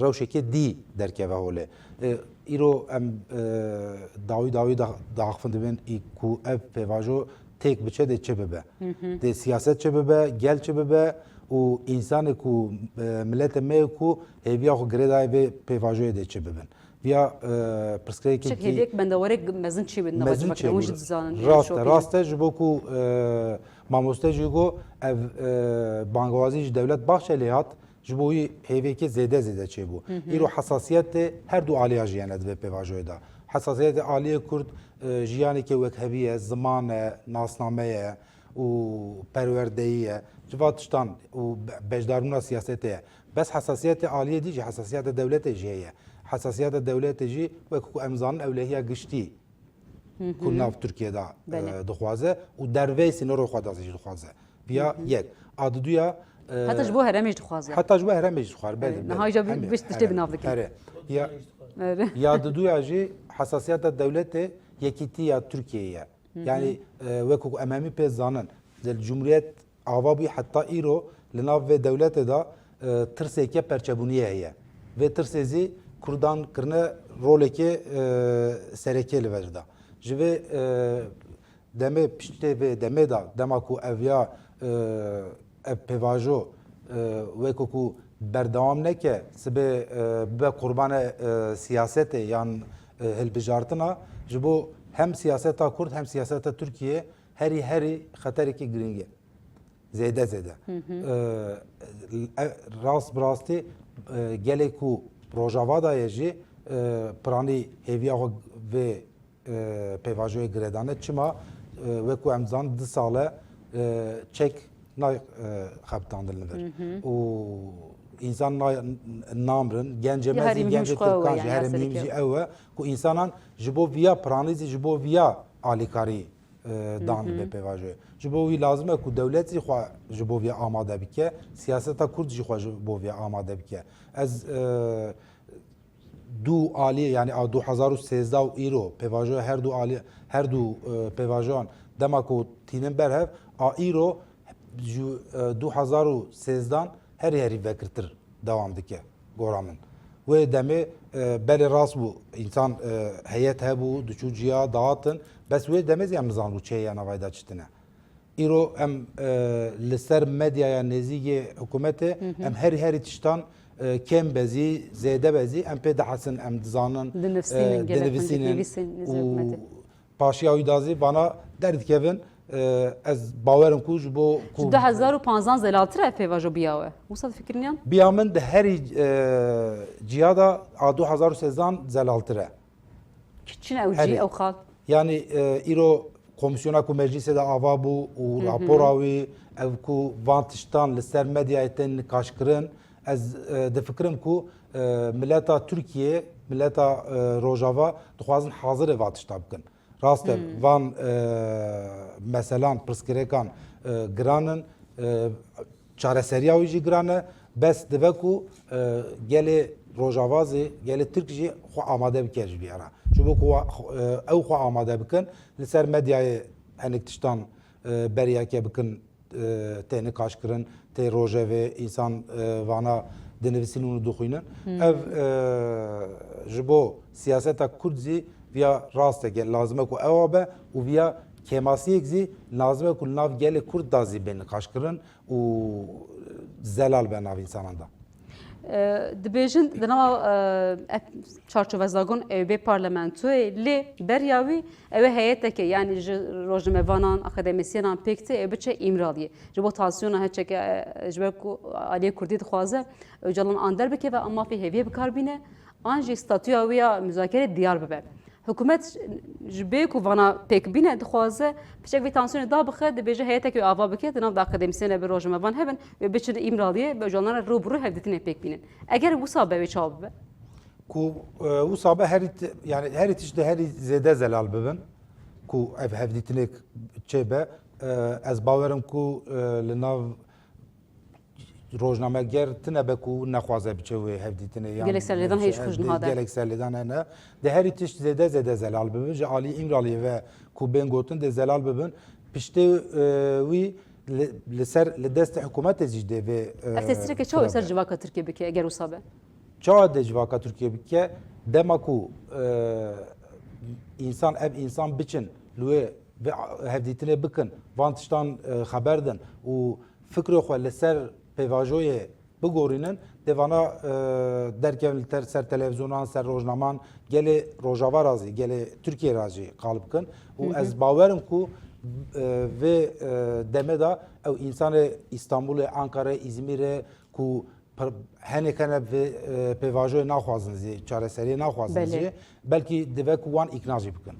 rewşeke dî derkeve holê. E, Îro em, e, dawî dawî da-, diaxivin dibên î ku ev pêvajo têk biçe dê çi bibe. Dê siyaset çi bibe, gel çi bibe û însanê ku, e, miletê me yê ku hêviya xwe girêdayê vê pêvajoyê dê çi bibin. Viya, e, pirsgirêkekî Çek hêviyek bendewarek mezin çê bidin, mezin çê bû. Rast e, rast e, ji bo ku, e, mamoste jî got, ev, e, bangewazî ji Dewlet Bahçelî hat, ji bo wî hêviyekê zêde zêde çêbû. Îro hesasiyetê her du aliya jiyane di vê pêvajoyê de. Hesasiyetê aliyê Kurd, e, jiyanekê wekhevî ye, ziman e, nasname ye û perwerdeyî ye. Ji va tiştan û be-, beşdarbûna siyasetê ye. Bes hesasiyetê aliyê dî jî, hesasiyeta dewletê jî heye. Hesasiyeta dewletê jî, wek ku em zanin, ewlehiya giştî ku nav Tirkiye de, e, dixwaze û derveyî sînorê xwe de jî dixwaze. Viya yek. A diduya, e, Heta ji bo herêmê jî dixwaze. Heta ji bo herêmê jî dixwaze. Belê, belê. Niha îja bi-, Hemî, pişt tiştê herê, bi nav dike. Herê. Ya, ya diduya jî hesasiyeta dewletê yekîtî ya Tirkiyeyê ye. Yanî, e, wek ku em hemî pê zanin, li Cumhuriyet ava bûyî heta îro li nav vê dewletê de, e, tirseke perçebûniyê heye. Vê tirsê zî Kurdan kirine rolekê, e, sereke li vir de. Ji vê, e, demê, piştê vê demê de, dema ku ev ya, e, ev pêvajo, e, wek ku berdewam neke, sibê, e, bibe qurbane, e, siyasetê yan, e, hilbijartina, ji bo hem siyaseta Kurd hem siyaseta Tirkiye herî herî xeterekî girîng e. Zêde zêde. E, e, rast bi rastî, e, gelê ku Rojava de ye jî, e, piranî hêviya xwe vê, e, pêvajoyê girêdane. Çima? E, wek ku em dizanin, du sal e, e, çek na, e, xebitandin li vir. Û însan na, namirin, gencê me jî, gencê tirkan jî, herê muhîm jî ew e ku însanan ji bo viya piranî zî, ji bo viya alîkarî e, dan vê pêvajoyê. Ji bo wî lazim e ku dewlet jî xwe ji bo vê amade bike, siyaseta Kurd jî xwe ji bo vê amade bike. Ez, e, du alî, yanî a du hezar û sêzdeh û îro pêvajoya her du alî, her du, e, pêvajoyan dema ku tînin ber hev, a îro ji, e, du hezar û sêzdeh herî herî vekirtir dewam dike, gora min. Wê demê, e, belê rast bû, însan, e, heyet hebû, diçû ciya, dihatin, bes wê demê zî em nizanibû çi heye navayê de çi tune. Îro em, e, li ser medyaya nêzîkê hikûmetê, em herî herî tiştan, e, kêm be zî, zêde be zî, em pê dihesin, em dizanin, dinivîsînin, e, gelek dinivîsînin, nêzîkê hikûmetê. Paşiya wî de zî vana derdikevin, e, ez bawerim ku ji bo ku Ji du hezar û panzdeh zelaltir e pêvajo biya we. Wisa difikirînin? Biya min di herî, e, ciya de a du hezar û sêzdeh zelaltir e. Çi ne ew cî, ew xal? Yanî, e, îro komîsyona ku meclîsê de ava bû û rapora wî, ev ku van tiştan li ser medyayê tên nikaşkirin, ez, e, difikirim ku, e, mileta Tirkiye, mileta, e, Rojava dixwazin hazirê va tişta bikin. Rast e, van, e, meselan, pirsgirêkan, e, giran in, e, çareseriya wî jî giran e, bes dibe ku, e, gelê Rojava zî, gelê Tirk jî xwe amade bike ji vî re. Ji bo ku wa-, e, ew xwe amade bikin, li ser medyayê hinek tiştan, e, beriyeke bikin, e, tê nikaşkirin, tê rojevê, însan, e, vana dinivîsînin û dixwînin. Ev, e, ji bo siyaseta Kurd zî viya rasteke lazim e ku ewa be û viya kêmasiyek zî lazim e ku li nav gelê Kurd da zî bê nikaşkirin û zelal be nav însanan da. E, dibêjin, di nava, e, e, çarçovezagon ew bê parlamentoyê, lê beriya wî ew ê heyeteke, yanî ji rojnamevanan, akademîsyenan pêk tê, ew biçe Îmraliyê. Ji bo tansiyona heçeke, e, ji ber ku aliyê Kurdî dixwaze Ocalan an derbikeve, an mafê hêviyê bi kar bîne, an jî statûya wî ya muzakerê diyar bibe. Hikûmet ji bê ku vana pêk bîne dixwaze piçek vê tansiyonê dabixe, dibêje heyetek wê ava bike, di nav de akademîsyenê bi rojnamevan hebin, wê biçin Îmraliyê, bi Ocalan re rû bi rû hevdîtinê pêk bînin. Eger wisa be, wê çawa bibe? Ku, e, wisa be herî ti-, yanî herî tişt di herî zêde zelal bibin, ku ev hevdîtinek çêbe, e, ez bawerim ku, e, li nav rojnameger tine be ku nexwaze biçe wê hevdîtinê, yan Gelek serlêdan heye ji xwe ji niha de. Gelek serlêdan hene. Di herî tişt zêde zêde zelal bibin. Ji alî Îmraliyê ve ku bên gotin dê zelal bibin. Piştê, e, wî li, li ser, li destê hikûmetê zî dê vê, e, Ev tesîreke çawa ser civaka Tirkiye bike eger wisa be? Çawa dê civaka Tirkiye bike? Dema ku, e, însan, ev însan biçin, li wê vê hevdîtinê bikin, van tiştan, e, xeber din û fikrê xwe li ser pêvajoyê bigorînin, dê vana, e, derkevin li ter, ser televîzyonan, ser rojnaman, gelê Rojava ra zî, gelê Tirkiyê ra jî qal bikin. Û Hı hı. ez bawer im ku, e, vê, e, demê de ew însanê Îstanbulê, Ankarê, Îzmîrê ku pir-, henêk hene vê, e, pêvajoyê naxwazin zî, çareseriyê naxwazin Belê. zî, belkî dibe ku wan îkna jî bikin.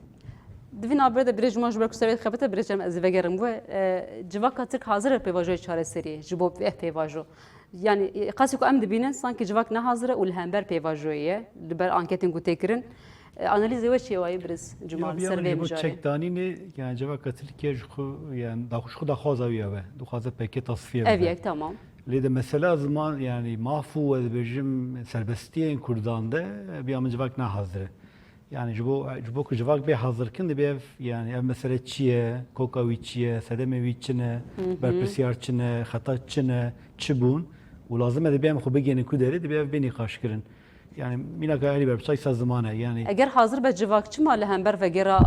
Di vî navberê de birêz ji me ji ber ku serê xebite birêz em ez ê vegerim we, e, civaka Tirk hazir e pêvajoyê çareseriyê ji bo vê pêvajo. Yani, e, qasî ku em dibînin, sankî civak ne hazir e û li hember pêvajoyê ye, li ber anketên ku tê kirin. E, analîzê we çi ye wayî birêz Cuma Ya, li ser vê mijarê? Çekdanînê, yani civaka Tirkiye ji xwe, yani da xwe, ji xwe daxwaza wî ev e. Dixwaze P K K tasfiye Ev bibe. yek, tamam. Lê de mesela ziman, yani maf û ez dibêjim serbestiyên Kurdan de, biya min civak ne hazir e. Yani ji bo, ji bo ku civak bê hazirkin, dibe ev, yani ev mesele çi ye, koka wî çi ye, sedemê wî çi ne, Hı hı. berpirsiyar çi ne, xeta çi ne, çi bûn û lazim e dibe em xwe bigihînin ku derê, dibe ev bê nîqaşkirin. Yani mînaka herî berpirsiyar îsa ziman e. Yani Eger hazir be civak, çima li hember vegera,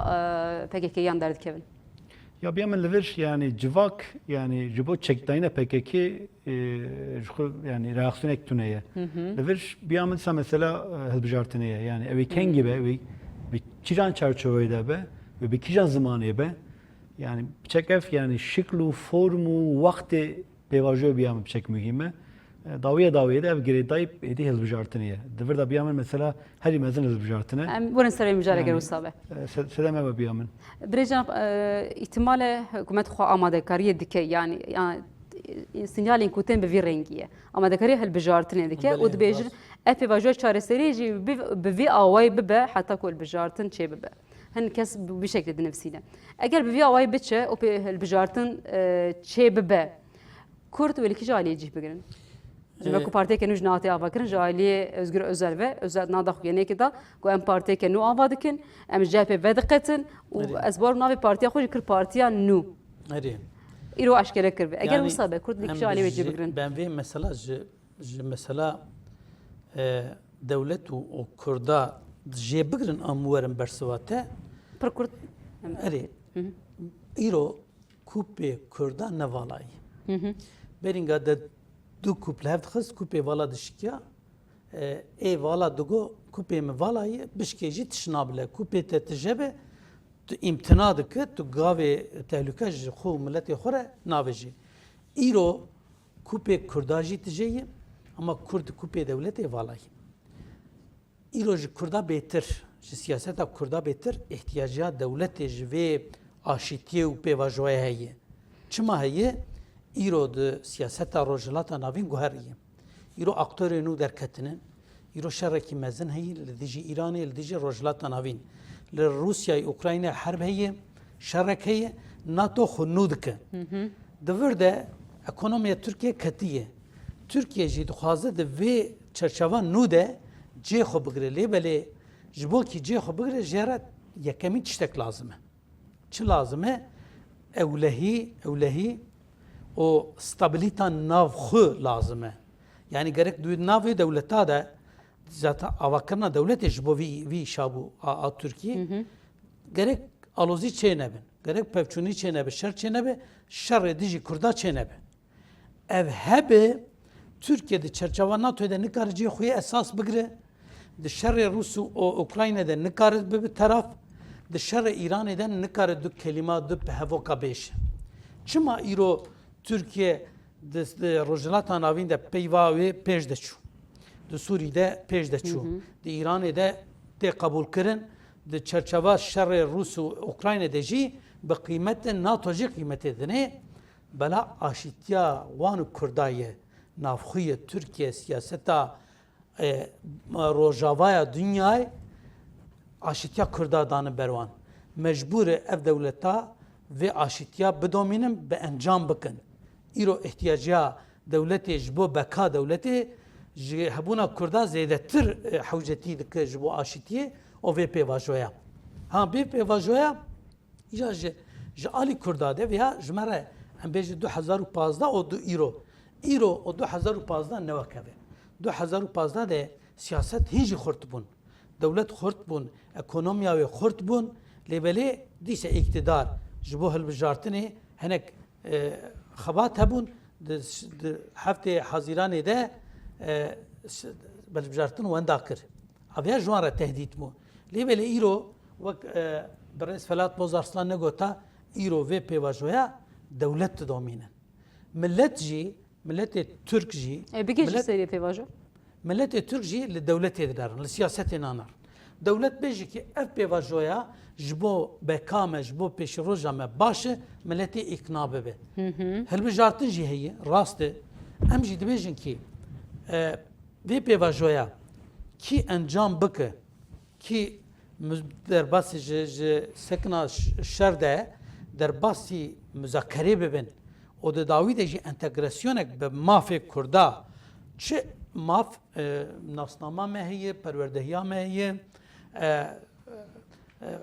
e, P K K yan derdikevin? Ya biya min li vir, yani civak, yani ji bo çekdayîna P K K, e, ji xwe, yani reaksiyonek tune ye. Hı hı. Li vir biya min sa mesela, e, hilbijartinê ye. Yani ew ê kengî be, ew ê bi kîjan çarçoveyê de be, wê bi kîjan zimanê be. Yani çekef, yani şikl û form û wextê pêvajoyê biya min piçek muhîm e. E, dawiye dawiyê de ev girêdayî êdî hilbijartinê ye. Di vir de biya min mesela herî mezin hilbijartin e. Em werin ser vê mijarê, Yani, eger wisa be. e, se-, sedeme be biya min. Birêz Cenab, e, îhtimale hikûmet xwe amadekariyê dike, yani, ya, e, sinyalên ku tên bi vî rengî ye. Amadekariyê hilbijartinê dike Belê, û dibêjin, rast. ev pêvajoya çareseriyê jî bi, bi vî awayî bibe heta ku hilbijartin çê bibe. Hin kes bi, bi şeklê dinivîsîne. Eger bi vî awayî biçe û pê hilbijartin, e, çê bibe, Kurd wê li kîja aliyê cih bigirin? Ji ber Ee, ku partiyeke nû ji nehatê ava kirin, ji aliyê Özgür Özel ve, Özel nada xwe yenekê da, ku em partiyeke nû ava dikin, em ji C H P vediqetin û Erê. ez bar navê partiya xwe jî kir partiya nû. Erê. Îro eşkere kiribe. Eger Yani, wisa be, Kurd li em kîja aliyê wê cih ji, bigirin? ben vê mesela ji, ji mesela, e, dewlet û, û Kurda jê bigirin, em werin bersiva te. Pir kurt. Erê. Hı hı. Îro Kupê Kurda ne vala ye. Hı hı. Berînga de du kup li hev dixist, kupê vala dişikiya. E, ê vala digo, kupê min vala ye, bişkê jî tişt nabile. Kupê te tije be, tu îmtina dike, tu gavê tehlûke ji xwe û miletê xwe re navêjî. Îro kupê Kurda jî tije ye, ama Kurd kupê dewletê vala ye. Îro ji Kurda bêtir, ji siyaseta Kurda bêtir îhtiyacîya dewletê ji vê aşîtiyê û pêvajoyê heye. Çima heye? Îro di siyaseta Rojhilata Navîn guheriye. Îro aktorê nû derketine. Îro şerekî mezin heye li dijî Îranê, li dijî Rojhilata Navîn. Li Rûsyayê, Ukraynayê herb heye, şerek heye, NATO xwe nû dike. Hı hı. Di vir de ekonomiya Tirkiye ketiye. Tirkiye jî dixwaze di vê çerçeva nû de cihê xwe bigire. Lê belê ji bo kî cihê xwe bigire, jê re yekemîn tiştek lazim e. Çi lazim e? Ewlehî, ewlehî û stabilita nav xwe lazim e. Yani gerek di navê dewleta de zaten avakirina dewletê ji bo vî, vî îşa bû a, a Tirkiyê. Hı hı. Gerek alozî çê nebin, gerek pevçûnî çê nebe, şer çê nebe, şerê dijî Kurda çê nebe. Ev hebe Tirkiye di çerçeva NATOyê de nikare cihê xwe yê esas bigire, di şerê Rûs û O-, Ukrayna de nikare bibe teraf, di şerê Îranê de nikare du kelîma, du hevoka bêje. Çima îro Tirkiye di, di Rojhilata Navîn de peyva wê pêş de çû. Di Sûrî de pêş de çû. Hı hı. Di Îranê de tê qebûlkirin. Di çerçeva şerê Rûs û Ukrayna de jî bi qîmet de NATO jî qîmetê dinê. Bela aşîtiya wan û Kurda ye. Navxwe ye Tirkiye siyaseta e, rojavaya dinyayê aşîtiya Kurda dane ber wan. Mecbûr e ev dewleta vê aşîtiya bidomînin, bi encam bikin. Îro îhtiyacîya dewletê ji bo beka dewletê ji hebûna Kurda zêdetir, e, hewcetî dike ji bo aşîtiyê û vê pêvajoya. Ha, vê pêvajoya Ya ji, ji alî Kurda de veya ji me re, em bêjin du hezar û pazdeh û du îro. Îro û du hezar û pazdeh ne wek ev e. Du hezar û pazdeh de siyaset hîn jî xurt bûn. dewlet xurt bûn, ekonomiya wê xurt bûn, lê belê dîse îktidar ji bo hilbijartinê hinek, e, xebat hebûn, di, di heftê Hezîranê de, e, s-, hilbijartin wenda kir. Aviya ji wan re tehdît bû. Lê belê îro wek, e, birêz Felat Bozarslan negota, îro vê pêvajoya dewlet didomînin. Millet jî, miletê Tirk jî, E, bigê jî milet-, serê pêvajo. Miletê Tirk jî li dewletê dinerin, li siyasetê nanerin. Dewlet bêje ki ev pêvajoya ji bo beka me, ji bo pêşeroja me baş e, miletê îkna bibe. Hilbijartin jî heye, rast e. Em jî dibêjin ki, e, vê pêvajoya kî encam bike, kî mu-, derbasî ji, ji sekina ş-, şer de derbasî muzakerê bibin û di dawî de jî entegrasyonek bi mafê Kurda, çi maf, e, nasnama me heye, perwerdehiya me heye, e, e,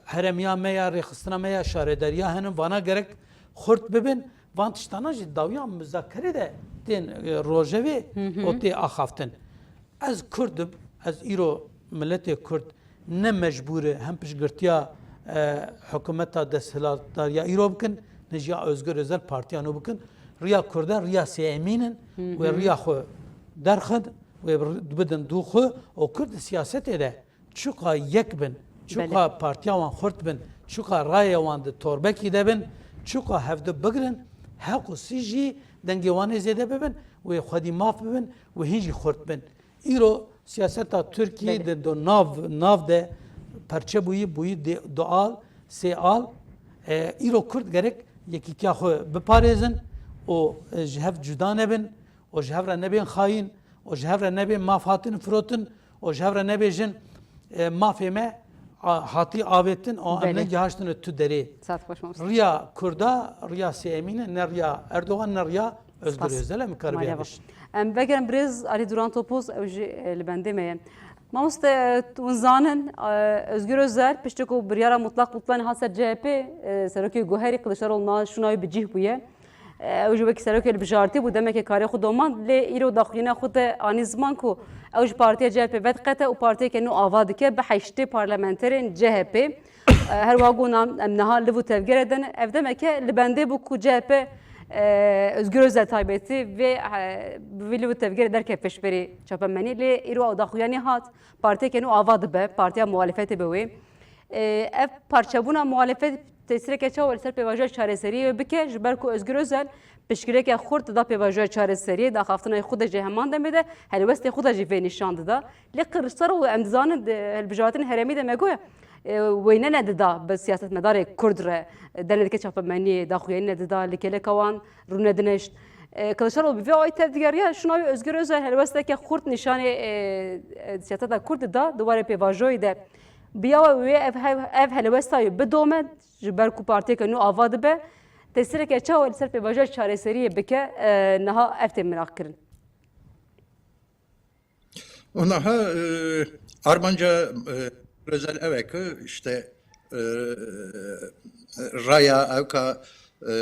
heremiya me ya, rêxistina me ya, şaredariya hene, vana gerek xurt bibin. Van tiştana jî dawiya muzakerê de tên, e, rojevê û tê axaftin. Ez Kurd im, ez îro miletê Kurd ne mecbûr e hem piştgirtiya, e, hikûmeta desthilatdariya îro bikin, ne jî ya Özgür Özel partiya nû bikin. Riya Kurd e, riya Sêemîn in, wê riya xwe derxin, wê bidin dû xwe û Kurd di siyasetê de çuqa yek bin, çuqa Belê. partiya wan xurt bin, çuqa raya wan di torbekî de bin, çuqa hevdu bigrin, heq û sî jî dengê wan ê zêde bibin, wê xwedî maf bibin, wê hîn jî xurt bin. Îro siyaseta Tirkiyê Belê. de do nav, nav de perçe bûyî, bûyî de, dual, sêal. E, îro Kurd gerek yekîtiya xwe biparêzin û, e, ji hev cuda nebin û ji hev re nebên xayîn û ji hev re nebên maf hatin firotin û ji hev re nebêjin, e, mafê me a, hatî avêtin û em Belê. ne gihaştine tu derê. Saet xweş mamoste. Riya Kurda, riya Sêemîn e, ne riya Erdogan, ne riya Özgür Spas. Özel e, em karibî Maliye bak. Em vegerin birêz Alî Duran Topuz, ew jî, e, li bendê me ye. Mamoste, e, hûn zanin, e, Özgür Özel, piştî ku biryara mutlaq bi plan hat ser C H P, e, serokê guherî Kiliçdaroglu na şûna wî bi cih bûye. E, ew jî wekî serokê hilbijartî bû, demekê karê xwe domand, lê îro daxuyîna xwe de anî ziman ku ew ji partiya C H P vediqete û partiyeke nû ava dike bi heştê parlamenterên C H P. E, her wiha got, em niha liv û tevgerê de ne. Ev demeke li bendê bû ku C H P, e, Özgür Özel taybetî vê, e, bi vî liv û tevgerê derket pêşberî çapemenî. Lê îro ew daxuyanî hat, partiyeke nû ava dibe, partiya muhalefetê be wê. E, ev parçebûna muhalefet tesîreke çawa li ser pêvajoya çareseriyê bike, ji ber ku Özgür Özel piştgirêke xurt dida pêvajoya çareseriyê, di axaftina xwe de jî heman demê de helwestê xwe de jî vê nîşan dida. Lê Kiliçdaroglu em dizanin di hilbijartinên herêmî de me got, e, wêne nedida bi siyasetmedarê Kurd re, e, dernedike çapemeniyê, daxuyanî nedida, li kêleka wan rûnedinişt. E, Kiliçdaroglu bi vê awayî tevdigeriya, şûna wî Özgür Özel helwesteke xurt nîşanê, e, e, siyaseta Kurd dida, di warê pêvajoyê de. Bi ya we wê ev, ev, ev helwesta wî bidome, ji ber ku partiyeke nû ava dibe, tesîreke çawa li ser pêvajoya çareseriyê bike, e, niha ev tê miraqkirin. Û niha, e, armanca, e, Özel ew e ku işte, e, raya ew ka, e,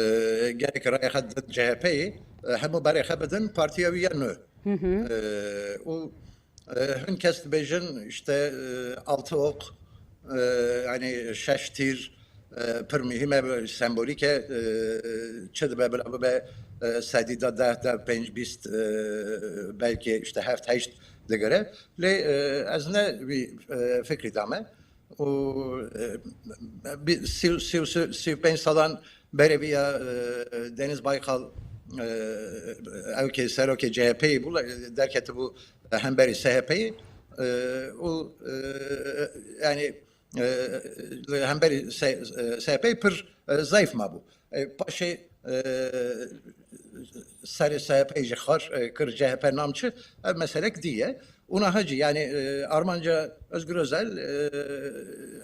gerek raya xwe didin C H P'yê, e, hemû berê xwe bidin partiya wî ya nû. E, û, e, hin kes dibêjin işte, e, altı ok, e, yani şeş tîr, e, pir muhîm e, sembolîk e, e, çi dibe bila bibe, e, sedî de deh, de pênc, bîst, e, belkî işte heft, heşt digire. Lê, e, ez ne wî, e, fikrî dame. Û, e, bi-, sî, sî, sî, sî û pênc salan berê vî ya, e, Deniz Baykal, e, ew kê serokê C H P'yê bû, e, derketibû, e, hemberî S H P'yê, e, û, e, yani, e, li hemberî S-, e, S H P'yê pir, e, zayıf mabû. E, paşê, e, serê S H P'yê jî xar, e, kir C H P nam çi, ev meselek dî ye. Û niha jî, yani, e, armanca Özgür Özel, e,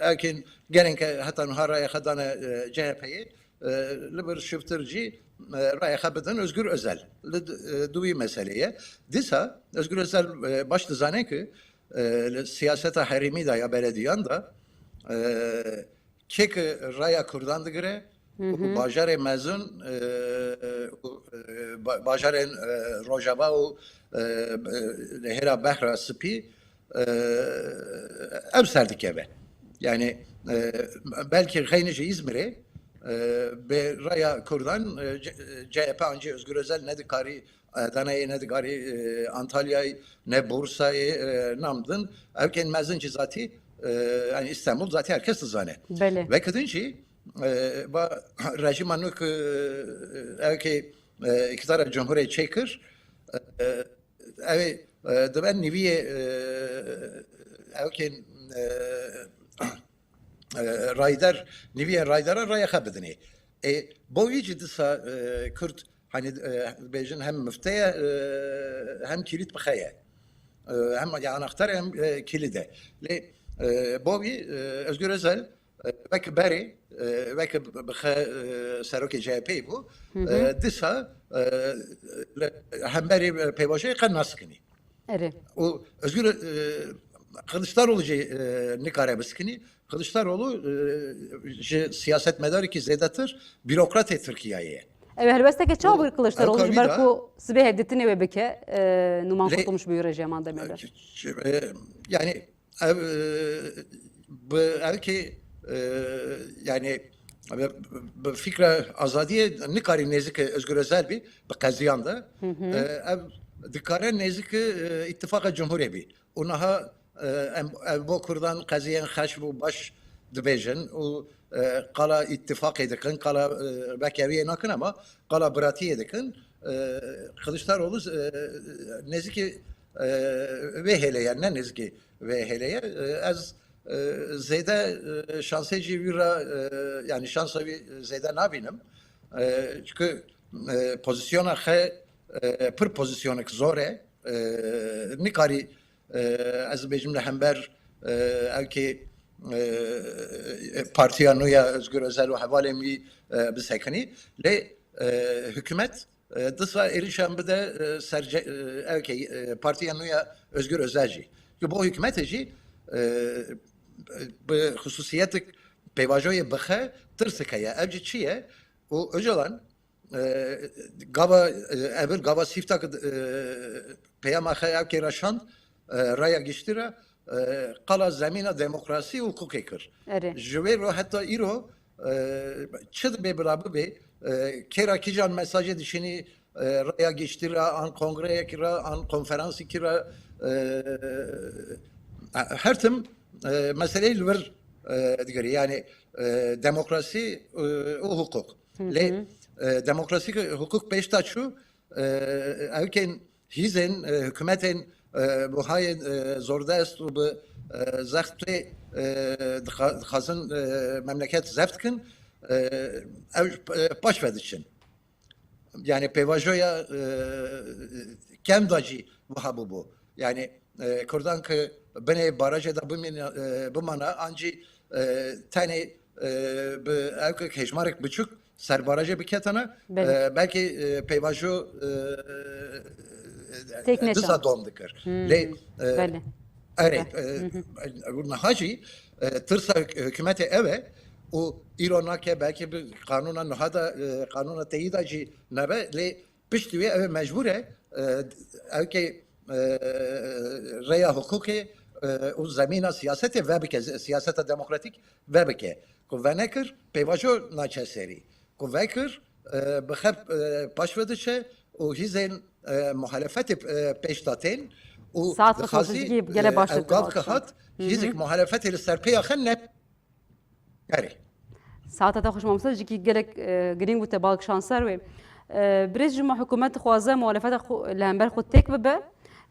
erkên gelên ke heta niha raya xwe dane, e, C H P'yê, e, li vir şiftir jî, e, raya xwe bidin Özgür Özel. Li d-, e, dûyî meselê ye. Dîsa Özgür Özel, e, baş dizane ki, e, li siyaseta herêmî de ya belediyan de, e, kê ki raya Kurdan digire, Hı wekû hı. bajarê mezin, e, e, û, e, ba-, bajarên, e, Rojava û, e, e, hêra Behra Spî, e, ev ser dikeve. Yani, e, belkî xeynî ji Îzmirê, e, bi raya Kurdan, e, C-, C H P an jî Özgür Özel nedikarî, e, Adanayê nedikarî, e, Antalyayê, ne Bursayê, e, nam din. Ewkên mezin jî zatî, e, yani Îstanbul zatî herkes dizane. Belê. Wekî din jî, e, ba rejîma nû ku, e, ewkê, e, îktidara cumhurê çêkir, e, ew ê, e, dibe niviyê, e, ewkên, e, e, rayder, niviyên raydera raya xwe bidinê. E, bo wî jî disa, e, Kurd, hani, e, bêjin hem mifte ye, e, hem kilît bi xe ye. E, hem ya anahtar hem, e, kilîd e. Lê, e, bo wî, e, Özgür Özel, e, wek berê, e, wek bi xe, e, serokê C H P bû, e, disa, e, li hemberî pêvajoyê qet nas dikinî. Erê. Û Özgür, e, Kılıçdaroğlu jî, e, nikare bisikinî. Kılıçdaroğlu, e, ji siyasetmedarekî zêdetir bürokratê Tirkiyeyê ye. Ev helwesteke çawa Û bi Kılıçdaroğlu ew ji ber kavî de ku sibê hevdîtinê wê bike, e, Numan Lê- Kurtulmuş bûye rejîma Demirel? E, yani ev, e, bi ewkê, e, yani bi, bi fikra azadiyê nikarî nêzik Özgür Özel bî, bi qeziyan de. E, ev dikare nêzik, e, îtifaqa cumhurê bî. Û niha, e, em, ev bo Kurdan qeziyên xeş û baş dibêjin û, e, qala îtifaqê dikin, qala, e, wekeviyê nakin, ama qala biratiyê dikin. E, Kılıçdaroğlu, e, nêzikî, e, vê hêlê ye, ne nêzikî vê hêlê ye. E, ez, e, zêde, e, şansê jî wî re, e, yani şansa wî zêde nabînim. E, çünkü, e, pozisyona xe, e, pir pozisyonek zor e. E, nikarî, e, ez bêjim li hember, e, ewkê, e, partiya nû ya Özgür Özel û hevalên wî, e, bisekinî. Lê, e, hikûmet, e, disa êrîşan bide, e, ser ce-, e, ewkê, e, partiya nû ya Özgür Özel jî. Ku bo hikûmetê jî, e, bi xusûsiyetik pêvajoyê bixe tirsik heye. Ev jî çi ye? Û Öcalan, e, gava, e, evir gava sîfta ki, e, peyama xe ev kê re şand, e, raya giştî re, e, qala zemîna demokrasî û hukukê kir. Erê. Ji wê ro heta îro, e, çi dibe bila bibe, e, kê ra kîjan mesajê dişînî, e, raya giştî re, an kongreyekî re, an konferansîkî re, e, her tim, e, meseleyê li vir, e, digirî. Yani, e, demokrasî, e, û hukuk. Lê, e, demokrasî, hukuk pêşta çû, e, ewkên hîzên, e, hikûmetên, e, buhayên, e, zordest û bi, e, zextê, e, dixa-, dixwazin, e, memleket zeft kin, e, ew, e, paş ve diçin. Yani pêvajoya, e, kem da jî wiha bûbû. Yani, e, Kurdan ki binê barajê de bimîne-, e, bimana, an jî, e, tenê, e, bi ewkek hejmarek biçûk ser barajê biketana, Belê. e, belkî, e, pêvajo, e, Têk neçan. disa dom dikir. Hmm, Lê, e, belê. Erê, Belê. e, niha jî, e, tirsa hik-, hikûmetê ev e û îro nake, belkî bi qanûna niha de, e, qanûna teyî de jî nebe, lê piştî wê ew ê mecbûr e, e, ewkê, e, rêya hukukê, e, û zemîna siyasetê vebike, siyaseta demokratîk vebike. Ku venekir, pêvajo naçe serî. Ku vekir, e, bi xep, e, paş ve diçe û hîzên, e, muhalefetê, e, pêş de tên û Saet xwe dixwazî, sonuçta gelek e, baş ew gav ki hat, Hı hı. hîzek muhalefetê li ser pêya xe ne. Erê. Saeta te xweş mamoste, jikî gelek, e, girîng bû te bal kişand ser wê. E, birêz ji me hikûmet dixwaze muhalefeta xwe li hember xwe têk bibe.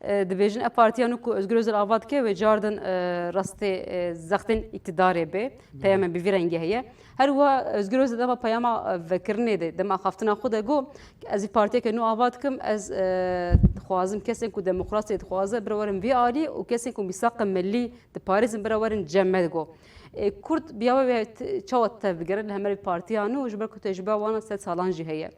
E, dibêjin ev partiya nû ku Özgür Özel ava dike wê cardin, e, rastê, e, zextên îktidarê bê. Peyama bi vî rengî heye. Her wiha Özgür Özel dema peyama, e, vekirinê de, dema axaftina xwe de got, ez vî partiyeke nû ava dikim, ez, e, dixwazim kesên ku demokrasiyê dixwaze bire werin vî alî û kesên ku mîsaqê milî diparêzin bire werin cem me digo. E, Kurd biyawe wê t-, çawa tevbigere li hemberî partiya nû, ji ber ku tecrûbeya wan sed salan jî heye.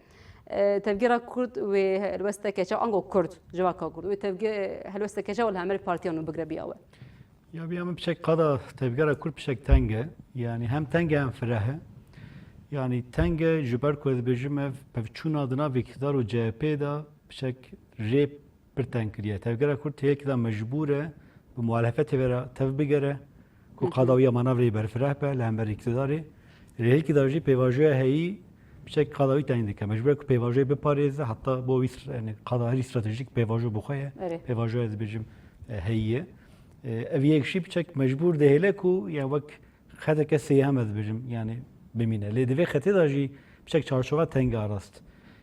E, tevgera Kurd wê helwesteke çawa, ango Kurd, civaka Kurd, wê tevge-, helwesteke çawa li hemberî partiya nû bigire biyawe? Ya biya min piçek qada tevgera Kurd piçek teng e. Yani hem teng e hem fireh e. Yani teng e ji ber ku ez dibêjim ev pevçûna di nav îktidar û C H P de piçek rê pir teng kiriye. Tevgera Kurd hêyekî de mecbûr e bi muhalefetê ve re tev bigere, ku qada wî ya manavrê berfireh be li hember îktidarê. Rêhilkî de jî pêvajoya heyî piçek qada wî teng dike. Mecbûr e ku pêvajoyê biparêze, heta bo wî stra-, yani qada herî stratejîk pêvajo bi xwe ye. Erê. Pêvajoya ez dibêjim, e, heyî ye. E, ev yek jî piçek mecbûr dihêle ku ya wek xeteke sêyem ez dibêjim, yani bimîne. Lê di vê xetê de jî piçek çarçova teng a rast.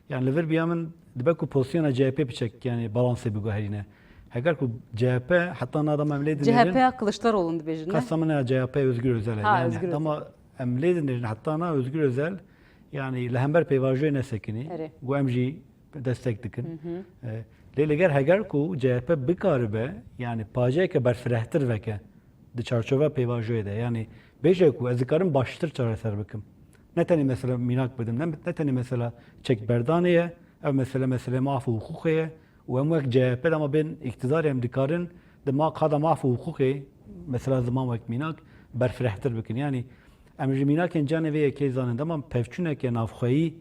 Yani li vir biya min dibe ku pozisyona C H P piçek yani balansê biguherîne. Heger ku C H P heta na dema em lê dinêrin, C H P ya Kılıçdaroğlu'nu dibêjin, ne? Kasta min ya C H P Özgür Özel e. Ha, yani Özgür Özel. Dema em lê dinêrin heta na Özgür Özel yani li hember pêvajoyê nesekinî. Erê. Ku em jî destek dikin. Hı hı. E, lê li ger heger ku C H P bikaribe yani paceyeke berfirehtir veke di çarçova pêvajoyê de. Yani bêje ku ez dikarim baştir çareser bikim. Ne tenê mesela mînak bidim, ne, ne tenê mesela çekberdanê ye, ev mesele, mesele maf û hiqûqê ye û em wek C H P dema bên îktidarê em dikarin di ma-, qada maf û hiqûqê, mesela ziman wek mînak, berfirehtir bikin. Yani em ji mînakên canê vê yekê zanin, dema pevçûneke navxweyî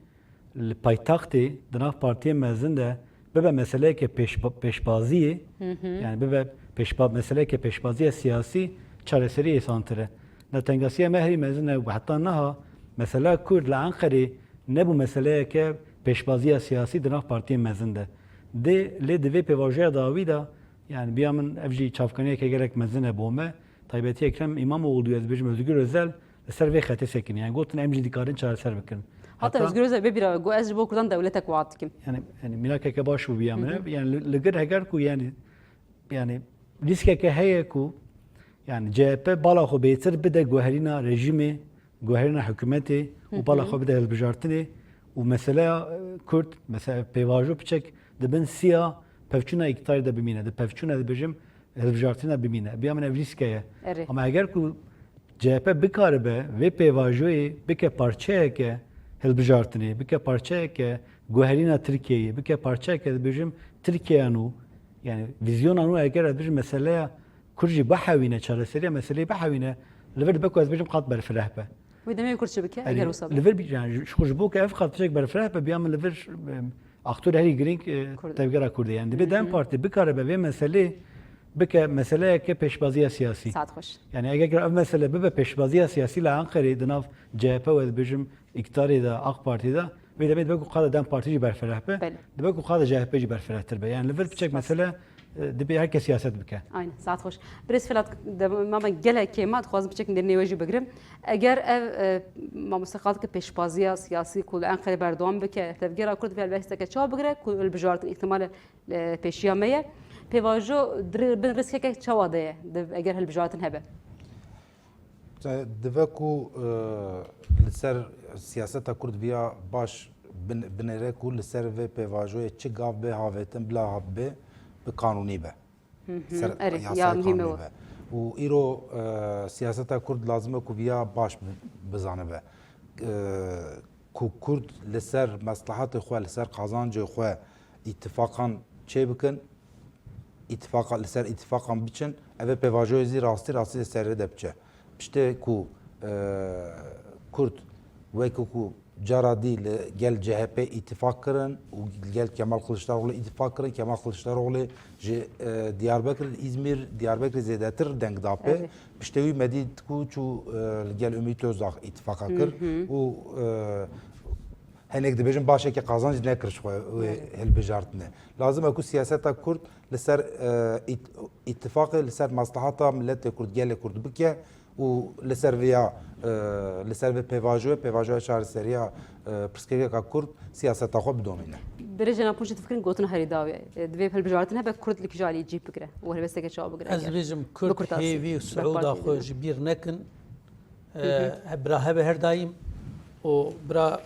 li paytaxtê di nav partiyên mezin de bibe meseleyeke pêşba-, pêşbaziyê, Hı hı. yani bibe pêşba-, meseleyeke pêşbaziya siyasî, çareserî êsantir e. Netengasiya me herî mezin e û heta niha mesela Kurd li Enqerê nebû meseleyeke pêşbaziya siyasî di nav partiyên mezin de. Dê, lê di vê pêvajoya dawî de, yani biya min ev jî çavkaniyeke gelek mezin e bo me, taybetî Ekrem İmamoğlu, ez bêjim Özgür Özel, li ser vê xetê sekinî. Yani gotin em jî dikarin çareser bikin. Hatta Heta Özgür Özel bê bîra got, ez ji bo Kurdan dewletek wiha dikim. Yani, yani mînakeke baş bû biya min. Hı hı. Yani li, li gir heger ku yani, yani rîskeke heye ku yani C H P bala xwe bêtir bide guherîna rejîmê, guherîna hikûmetê û Hı bala hı. xwe bide hilbijartinê û meseleya, e, Kurd, mesela pêvajo piçek di bin siya pevçûna îktidarê de bimîne. Di pevçûna dibêjim hilbijartina bimîne. Biya min ev rîske ye. Erê. Ama eger ku C H P bikaribe vê pêvajoyê bike parçeyeke hilbijartinê, bike parçeyeke guherîna Tirkiyeyê, bike parçeyeke dibêjim Tirkiyeya nû, yani vîzyona nû, eger ez bêjim meseleya Kurd jî bihewîne, çareseriya meseleyê bihewîne, li vir dibe ku ez bêjim qat berfireh be. Wê demê Kurd çi bike, Erê, eger wisa be? Li vir bi-, yani ji, ji xwe ji bo ku ev qat tiştek berfireh be, biya min li vir, em, aktor herî girîng, e, Kurd. Tevgera Kurd e. Yani divê Hı hı. DEM Partî bikaribe vê meselê bike meseleyeke pêşbaziya siyasî. Saet xweş. Yani eger ev mesele bibe pêşbaziya siyasî li Enqerê di nav C H P û ez bêjim îktidarê de, AK Partî de, vê demê dibe ku qada DEM Partî jî berfireh be. Belê. Dibe ku qada C H P jî berfirehtir be. Yani li vir piçek Spas. mesele, e, dibê her kes siyaset bike. Aynen, saet xweş. Birêz Filat, dema me gelek kêm e, dixwazim piçek nêrînê we jî bigirim. Eger ev, e, mamoste qadike pêşbaziya siyasî ku li Enqerê berdewam bike, tevgera Kurd vê helbesteke çawa bigire ku hilbijartin îhtimalê, e, pêşiya me ye. Pêvajo di rê-, bin rîskeke çawa de ye, di-, eger hilbijartin hebe? Te dibe ku, e, li ser siyaseta Kurd viya baş bin-, binêre ku li ser vê pêvajoyê çi gav bê havêtin, bila hav bê, bi kanûnî be. Hı hı. Ser Erê, yasayê ya muhîm e kanûnî o. be. Û îro, e, siyaseta Kurd lazim e ku viya baş bi-, bizanibe. E, ku Kurd li ser meslehatê xwe, li ser qazancê xwe îtifaqan çêbikin, îtifaqa, li ser îtifaqan biçin, ev ê pêvajoyê zî rastî rastî li serê de biçe. Piştê ku, e, Kurd weke ku cara dî li gel C H P îtifaq kirin û li gel Kemal Kılıçdaroğlu îtifaq kirin, Kemal Kılıçdaroğlu ji, e, Diyarbekir, Îzmîr, Diyarbekirê zêdetir deng da pê. Evet. Piştê wî me dît ku çû, e, li gel Ümit Özdağ îtifaqa kir Hı hı. û, e, hinek dibêjin başeke qazanc nekir ji xwe wê Evet. hilbijartine. Lazim e ku siyaseta Kurd li ser, e, ît-, îtifaqê, li ser maslahata miletê Kurd, gelê Kurd bike û li ser vêya, e, li ser vê pêvajoyê, pêvajoya çareseriya, e, pirsgirêka Kurd siyaseta xwe bidomîne. Birêjê Napunçî difikirin gotina herî dawî ye. E, divê hilbijartin hebe Kurd li kîja alî cîh bigire û helwesteke çawa bigire Bi kurtasî. Ez dibêjim Kurd hêvî û siûda xwe ji bîr nekin. Hı hı. E, bira hebe her daîm û bira,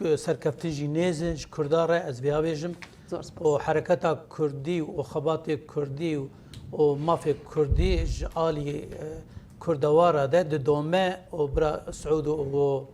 e, serkeftin jî nêz e ji Kurda re, ez vêya bêjim. Zor spas. Û hereketa Kurdî û xebatê Kurdî û, û mafê Kurdî ji alî, e, Kurdewara de didome û bira Siûd û,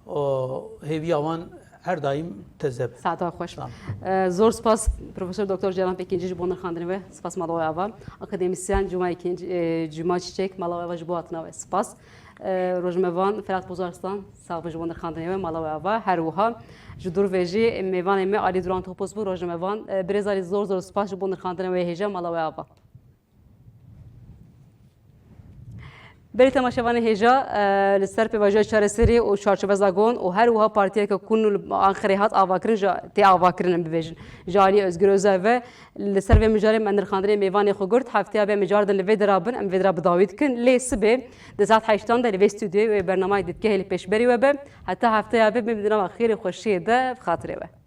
û hêviya wan her daîm teze be. Saeta xweş. Sağ ol. E, zor spas Profesor Doktor Ceylan Pekîncî ji bo nirxandinê we. Spas mala we ava. Akademîsyen Cuma Ekîncî, e, Cuma Çiçek, mala we ava ji bo hatina we. Spas. E, Rojmevan Ferhat Bozarslan, sax be ji bo nirxandinê we, mala we ava. Her wiha ji dûr ve jî mêvanê me Alî Duran Topuz bû, Rojmevan. E, birêz Alî, zor zor spas ji bo nirxandinê we hêja, mala we ava. Berî temaşevanê hêja, e, li ser pêvajoya çareserî û çarçoveza gon û her wiha partiyeke ku nû li Anqerê hat avakirin, ji tê avakirin em bibêjin. Ji aliyê Özgür Özel ve li ser vê mijarê me nirxandinê mêvanê xwe girt. Hefteya be mijar din li vê dira bin, em vê dira bi dawî dikin. Lê sibê di saet heştan de li vê stûdyoyê wê bernameyê dîtgehê li pêşberî we be. Heta hefteya be, bimînin di nava xêr û xweşiyê de bi xatirê we.